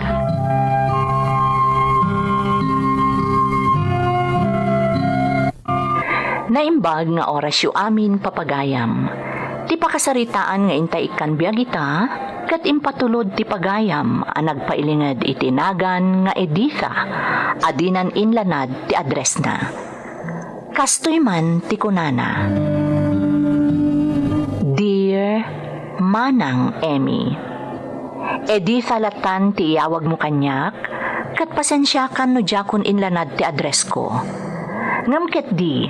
Naimbag nga orasyo amin, papagayam. Ti pakasaritaan nga intay ikkan biag ita, ket impatulod ti pagayam a nagpailinged iti nagan nga Editha a dinan inlanad ti addressna. Kastoy man ti kunana, "Dear Manang Emmy, Editha latan ti iyawagmo kaniak, ket pasensiakan no diakon inlanad ti addressko. Ngem ketdi,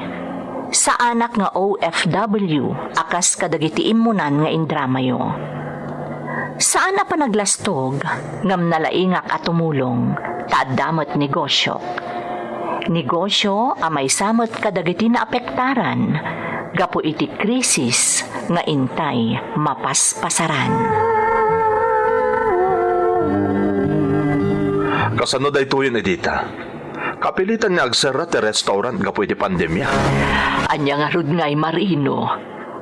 saanak nga O F W a kas kadagiti immunan nga indramayo. Saan a panaglastog, ngem nalaingak a tumulong, ta adda met negosiok. Negosio a maysa met kadagiti naapektaran gapu iti krisis nga intay mapaspasaran." Kasano daytoyen, Edita? Kapilitan nga agserra ti restaurant gapu iti pandemia. Ania ngarud ngay, Marino?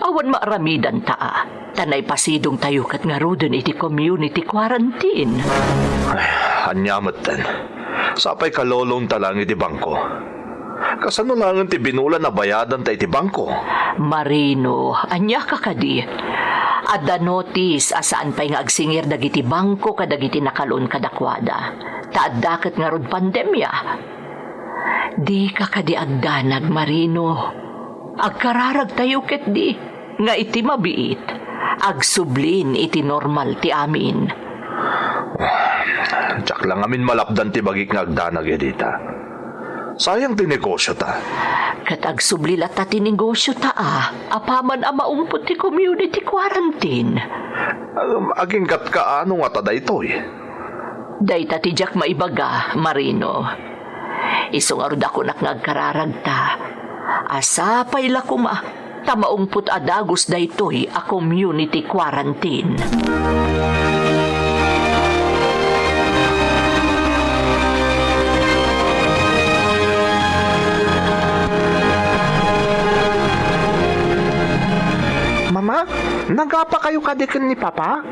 Awan maaramidanta a, ta naipasidongtayo ket ngaruden iti community quarantine. Ay, ania metten? Sapay kalulongta laeng iti bangko. Kasano laengen ti binulan a bayadanta iti bangko? Marino, ania ka kadi? Adda notice a saan pay nga agsingir dagiti bangko kadagiti nakalon kadakuada, ta adda ket ngarud pandemia. Dika kadi agdanag, Marino. Agkararagtayo ketdi nga iti mabiit, agsublin iti normal ti amin. Diak la ngamin malapdan ti bagik nga agdanag, Edita. Sayang ti negosiota. Ket agsubli latta ti negosiota a, apaman a maumpot ti community quarantine. Aginggatka a no ngata daytoy? Dayta ti diak maibaga, Marino. Isu ngarud a kunak nga agkararagta a sapay la koma ta maungpot a dagus daytoy a community quarantine. Mama, nagapakayo kadi ken ni Papa?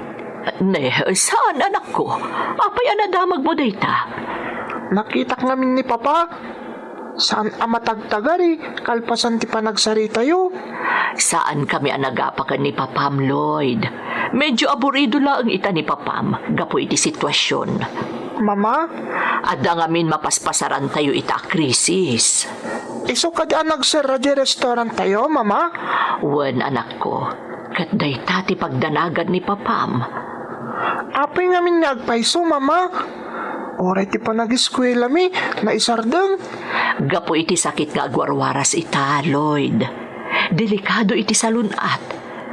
Ne, saan, anakko. Apay a nadamagmo dayta? Nakitak ngamin ni Papa. Saan a matagtagari kalpasan ti panagsaritayo. Saankami a nagapa ken ni Papam, Lloyd. Medyo aburido laeng ita ni Papam gapu iti situasion. Mama? Adda ngamin mapaspasarantayo ita a krisis. Isu kadi a nagserra di restauranttayo, Mama? Wen, anakko. Ket dayta ti pagdanagan ni Papam. Apay ngamin nga agpayso, Mama? Uray ti panagiskuelami, naisardeng. Gapu iti sakit nga agwarwaras ita, Lloyd. Delikado iti salun-at.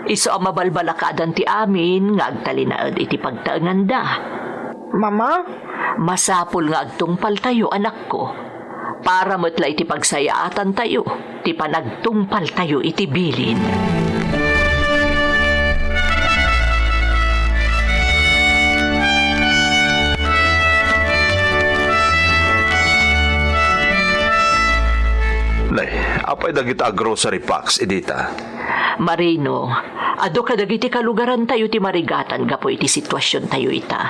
Isu a mabalbalakadan ti amin nga agtalinaed iti pagtaenganda. Mama? Masapul nga agtungpaltayo, anakko. Para met la iti pagsayaatantayo ti panagtungpaltayo iti bilin. Nay, apay dagita a grocery packs, Edita? Marino, adu kadagiti kalugarantayo ti marigatan gapu iti situasiontayo ita.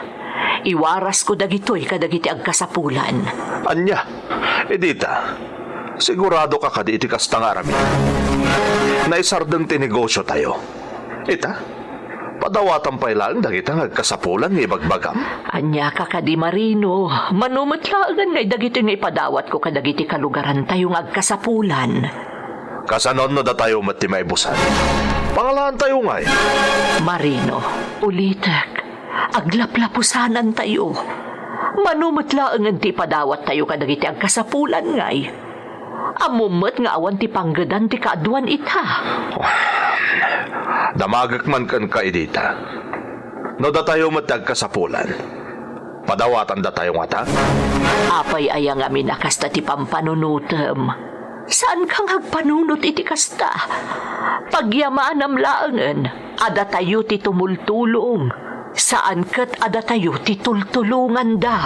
Iwarasko dagitoy kadagiti agkasapulan. Ania? Edita, sigurado ka kadi iti kasta nga aramid? Naisardeng ti negosiotayo. Ita, padawatan pay laeng dagita nga agkasapulan nga ibagbagam. Ania ka kadi, Marino? Mano met laengen ngay dagitoy nga ipadawatko kadagiti kalugarantayo nga agkasapulan. Kasano no datayo met ti maibusan? Pangalaantayo ngay. Marino, ulitek, aglaplapusanantayo. Mano met laengen ti ipadawattayo kadagiti agkasapulan ngay. Ammom met nga awan ti panggedan ti kaaduan ita. Damagek man kenka, Edita. No datayo met ti agkasapulan, padawatandatayo ngata? Apay aya ngamin a kasta ti pampanunotem? Saanka nga agpanunot iti kasta. Pagyamanam laengen a datayo ti tumultulong, saan ket a datayo ti tultulonganda.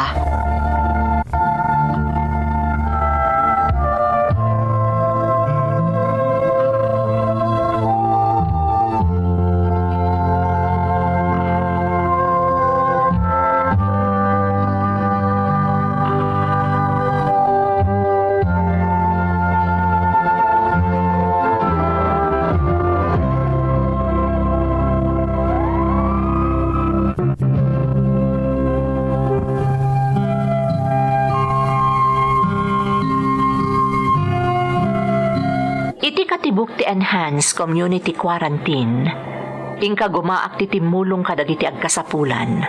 Iti katibuk ti enhanced community quarantine, inkagumaak ti timmulong kadagiti agkasapulan,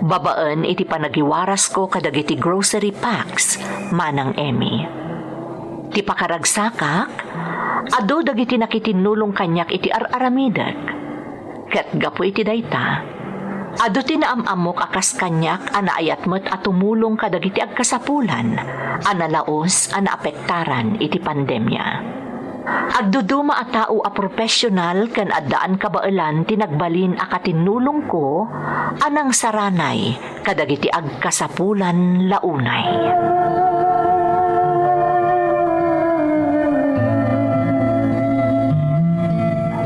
babaen iti panagiwarasko kadagiti grocery packs manang Emmy. Ti pakaragsakak, adu dagiti nakitinnulong kaniak iti ar-aramidek. Ket gapu iti dayta, adu ti naam-ammok a kas kaniak a naayat met a tumulong kadagiti agkasapulan a nalaus a naapektaran iti pandemia. Agduduma a tao a profesional ken addaan kabaelan ti nagbalin a katinnulongko a nangsaranay kadagiti agkasapulan la unay.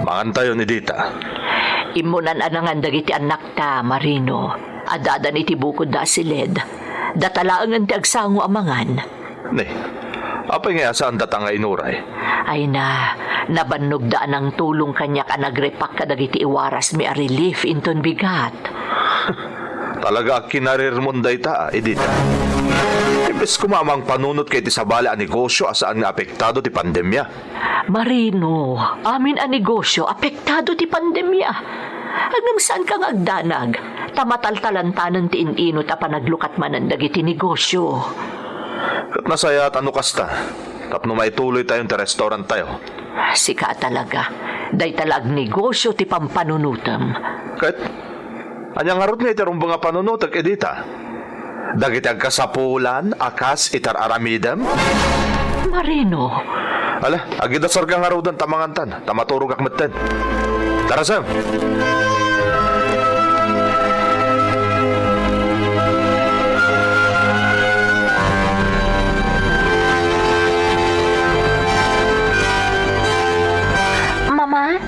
Mangantayon, Edita. Immunan a nangan dagiti annakta, Marino. Addadan iti bukodda a siled. Data laengen ti agsango a mangan. Ne, apay nga saan data nga inuray? Ay na, nabannogda a nangtulong kaniak a nagrepak kadagiti iwarasmi a relief inton bigat. Talaga a kinarirmon dayta, a, Edita. Imbes koma a mangpanunot ka iti sabali a negosyo a saan nga apektado ti pandemia. Marino, amin a negosyo apektado ti pandemia. Ngem saanka nga agdanag, ta mataltalantanen ti in-inut a panaglukat manen dagiti negosyo. Ket nasayaat a no kasta, tapno maituloytayon ti restauranttayo. Sika a talaga, dayta la agnegosyo ti pampanunotem. Ket ania ngarud nga iti rumbeng a panunotek, Edita? Dagiti agkasapulan a kas iti ar-aramidem? Marino. Ala, agidasarka ngaruden ta mangantan, ta maturogak metten. Darasem! Mama,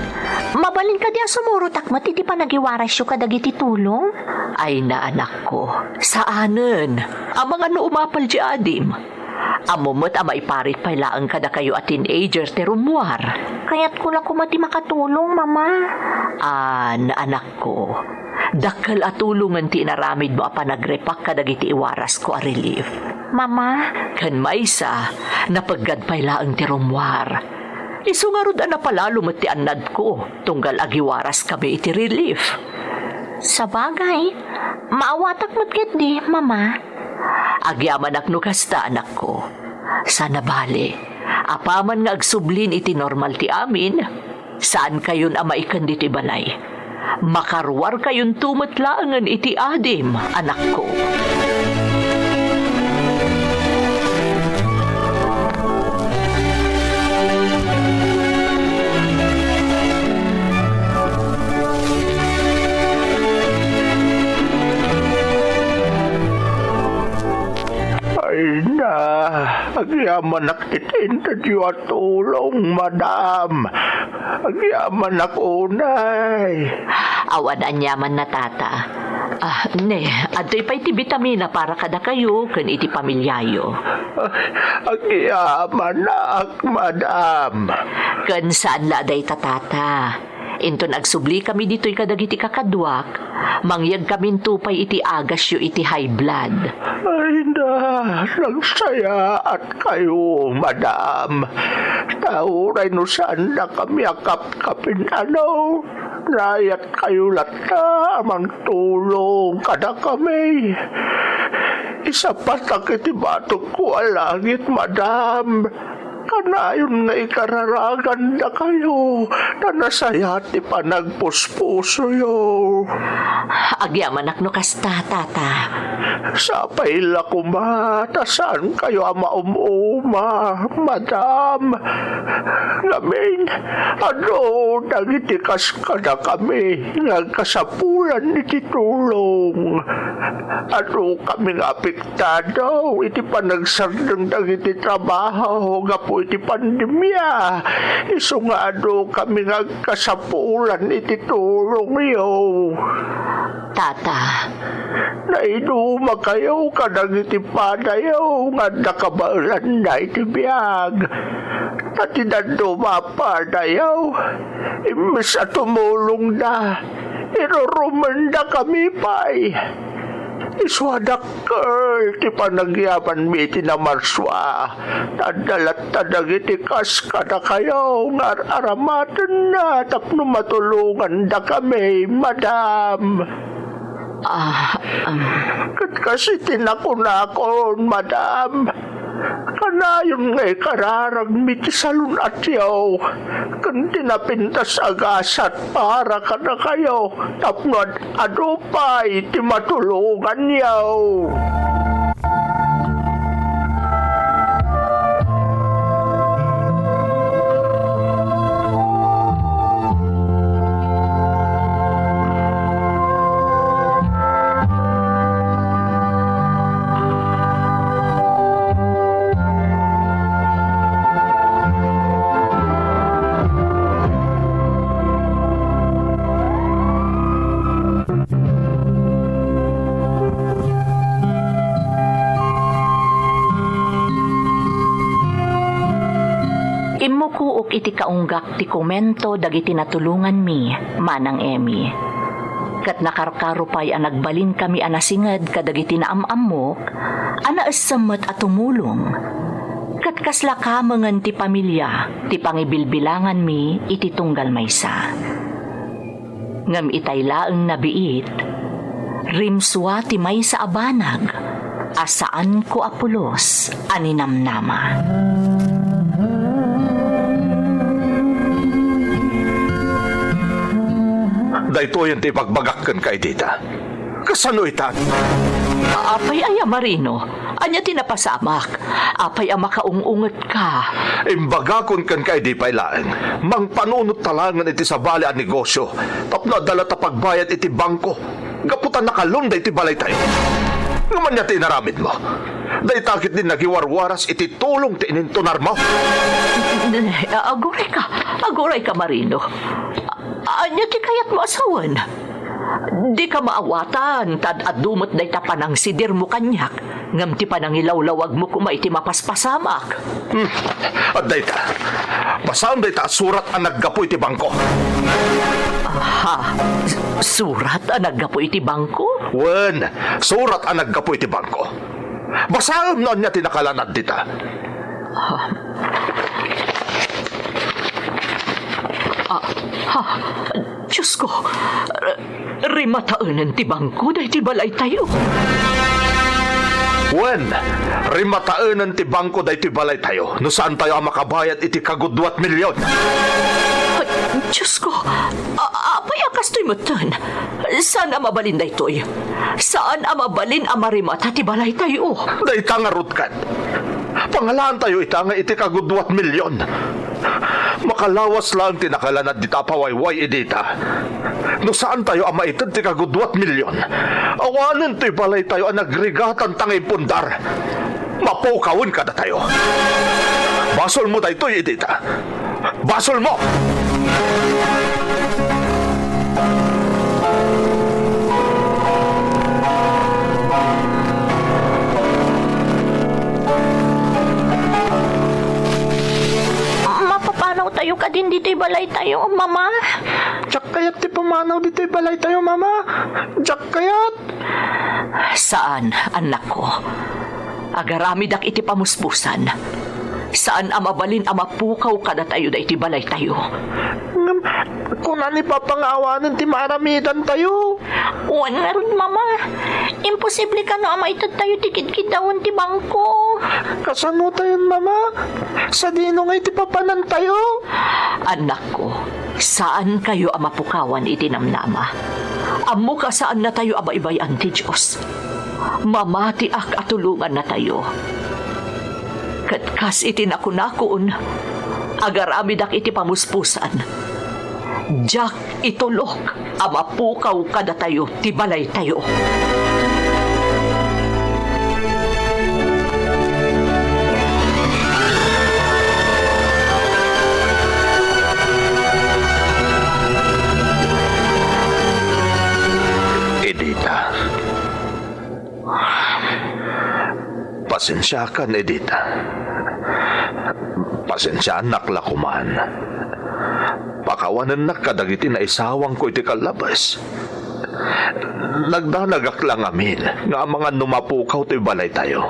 mabalin kadi a sumurotak met iti panagiwarasyo kadagiti tulong? Ay na, anakko, saanen. Amangan no umapal ti adim. Ammom met a maiparit pay laeng kadakayo a teenager ti rummuar. Kayatko la koma ti makatulong, Mama. An, anakko, dakkel a tulongen ti inaramidmo a panagrepak kadagiti iwarasko a relief. Mama. Ken maysa, napeggad pay laeng ti rummuar. Isu ngarud a napalalo met ti annadko, tunggal agiwaraskami iti relief. Sabagay, maawatak met ketdi, Mama. Agyamanak no kasta, anakko. Saan a bale, apaman nga agsublin iti normal ti amin, saankayon a maiken ditoy balay. Makaruarkayonto met laengen iti adim, anakko. Ay na, agyamanak iti intedyo a tulong, madam. Agyamanak unay. Awan aniamanna, Tata. Ah, ne, adtoy pay ti bitamina para kadakayo ken iti pamiliayo. Agyamanak, madam. Ken saan la a dayta, Tata. Inton agsublikami ditoy kadagiti kakaduak, mangyegkaminto pay iti agasyo iti high blood. Ay na, nagsayaat kayo, madam. Ta uray no saandakami a kapkapin-ano, naayatkayo latta a mangtulong kadakami. Isapatak iti batogko a langit, madam. Kanayon nga ikararagandakayo, ta nasayaat ti panagpuspusoyo. Agyamanak no kasta, Tata. Sapay la koma ta saankayo a maum-uma, madam. Ngamin, adu dagiti kas kadakami nga agkasapulan iti tulong. Adu kami nga apektado iti panagsardeng dagiti trabaho gapu iti pandemia. Isu nga adu kami nga agkasapulan iti tulongyo. Tata. Naidumakayo kadagiti padayo nga adda kabaelanna iti biag. Ta ti dadduma a padayo, imbes a tumulongda, irurumendakami pay. Isu a dakkel ti panagyamanmi iti namarsua. Ta adda latta dagiti kas kadakayo nga ar-aramatenna tapno matulongandakami, madam. Ah, um. Ket kas iti nakunakon, madam, kanayon nga ikararagmi ti salun-atyo ken ti napintas a gasat para kadakayo tapno ad-adu pay ti matulonganyo. Immukook iti kaunggak ti komento dagiti natulonganmi, Manang Emmy. Ket nakarkaro pay a nagbalinkami a nasinged kadagiti naam-ammok a naessem met a tumulong. Ket kasla kamengen ti pamilia ti pangibilbilanganmi iti tunggal maysa. Ngem itay laeng nabiit, rimsua ti maysa a banag a saanko a pulos a ninamnama. Daytoyen ti ibagbagak kenka, Edita. Kasano itan? Apay aya, Marino? Ania ti napasamak? Apay a makaung-ungetka? Imbagakon kenka idi pay laeng, mangpanunot ta laengen iti sabali a negosio tapno adda latta pagbayad iti bangko gapu ta nakalunda iti balaytayo. Ngem ania ti inaramidmo? Dayta ketdi nagiwarwaras iti tulong ti inintunarmo? Agurayka, agurayka, Marino. A-, ania ti kayatmo a sawen? Dika maawatan ta ad-adu met dayta panangsidirmo kaniak, ngem ti panangilawlawagmo koma iti mapaspasamak. Hmm. Adda ita. Basaem dayta a surat a naggapu iti bangko. Ha? S-, surat a naggapu iti bangko? Wen, surat a naggapu iti bangko. Basaem no ania ti nakalanad dita. Ah, ha, Diosko, r-, rimataenen ti bangko daytoy balaytayo. Wen, rimataenen ti bangko daytoy balaytayo no saantayo a makabayad iti kagudua a milyon. Ay, Diosko, a-, apay a kastoy metten? Saan a mabalin daytoy? Saan a mabalin a marimata ti balaytayo? Dayta ngarud ket, pangalaantayo ita nga iti kagudua a milyon. Makalawas laeng ti nakalanad dita a pawayway idi ita. No saantayo a maited ti kagudua a milyon, awanen toy balaytayo a nagrigatan ta nga impundar. Mapukawen kadatayo. Basolmo daytoy idi ita. Basolmo! Mapapanawtayo kadin ditoy balaytayo, Mama? Diak kayat ti pumanaw ditoy balaytayo, Mama. Diak kayat. Saan, annakko. Agaramidak iti pamuspusan. Saan a mabalin a mapukaw kadatayo daytoy balaytayo. Ngem, kuna ni Papa nga awanen ti maaramidantayo. Wen ngarud, Mama. Imposible kano a maitedtayo ti kidkiddawen ti bangko. Kasanotayon, Mama? Sadino ngay ti papanantayo? Annakko, saankayo a mapukawan iti namnama. Ammok a saannatayo a baybay-an ti Dios. Mamatiak a tulongannatayo. Ket kas iti nakunakon, agaramidak iti pamuspusan. Diak itulok a mapukaw kadatayo ti balaytayo. Edita. Pasensiakan, Edita. Pasensiaannak la koman. Pakawanennak kadagiti naisawangko iti kallabes. Nagdanagak la ngamin nga amangan no mapukaw toy balaytayo.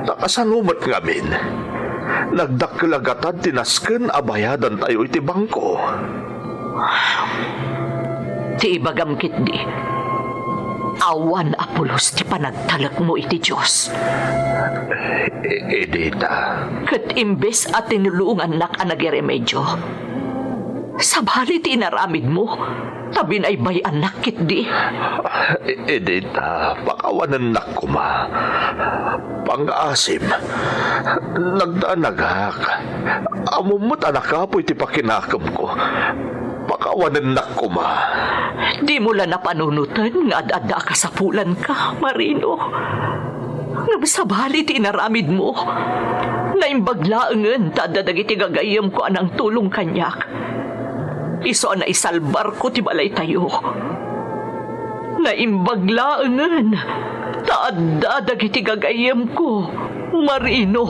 Ta kasano met ngamin? Nagdakkel a gatad ti nasken a bayadantayo iti bangko. Ti ibagam ketdi, awan a pulos ti panagtalekmo iti Dios. I-, Edita. Ket imbes a tinulongannak a nagiremedio, sabali ti inaramidmo, ta binaybay-annak ketdi. I-, Edita, pakawanennak koma. Pangaasim, nagdanagak. Ammom met a nakapuy ti pakinakemko. Pakawanennak koma. Dimo la napanunoten nga ad-adda a kasapulanka, Marino. Ngem sabali ti inaramidmo, naimbag laengen ta adda dagiti gagayyemko a nangtulong kaniak. Isu a naisalbarko ti balaytayo. Naimbag laengen ta adda dagiti gagayyemko, Marino.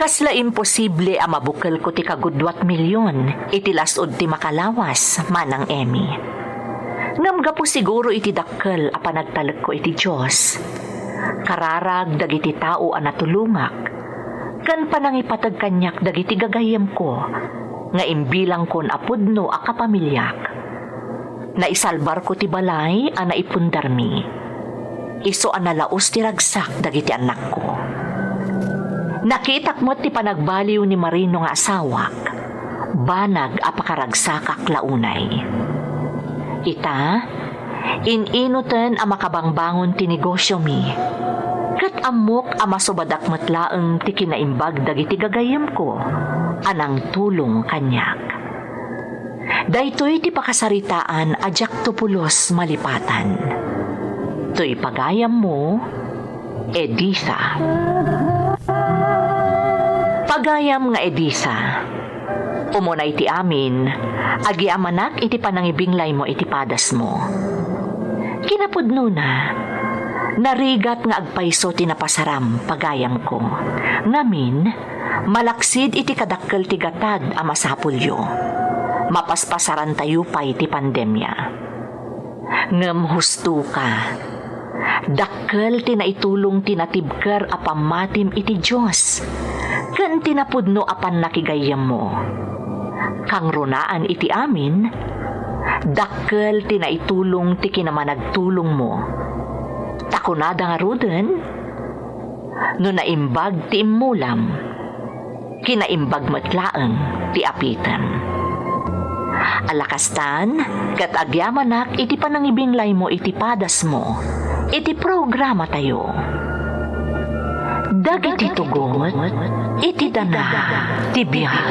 Kasla imposible a mabukelko ti kagudua a milyon iti las-ud ti makalawas, Manang Emmy. Ngem gapu siguro iti dakkel a panagtalekko iti Dios, kararag dagiti tao a natulongak, ken panangipateg kaniak dagiti gagayyemko nga imbilangkon a pudno a kapamiliak. Naisalbarko ti balay a naipundarmi. Isu a nalaus ti ragsak dagiti annakko. Nakitak met ti panagbaliw ni Marino nga asawak. Banag a pakaragsakak la unay. Ita, in-inuten a makabangbangon ti negosyomi. Ket ammok a masubadak met laeng ti kinaimbag dagiti gagayyemko a nangtulong kaniak. Daytoy ti pakasaritaan a diakto pulos malipatan. Toy pagayammo, Editha. Pagayam nga Editha, umunay ti amin, agyamanak iti panangibinglaymo iti padasmo. Kinapudnona, narigat nga agpayso ti napasaram, pagayamko. Ngamin, malaksid iti kadakkel ti gatad a masapulyo. Mapaspasarantayo pay ti pandemia. Ngem husto ka. Dakkel ti naitulong ti natibker a pammatim iti Dios ken ti napudno a pannakigayyemmo. Kangrunaan iti amin, dakkel ti naitulong ti kinamanagtulongmo. Ta kunada ngaruden, no naimbag ti immulam, kinaimbag met laeng ti apitem. Alakastan, ket agyamanak iti panangibinglaymo iti padasmo, iti programatayo. Dagiti tugot iti dana ti biag.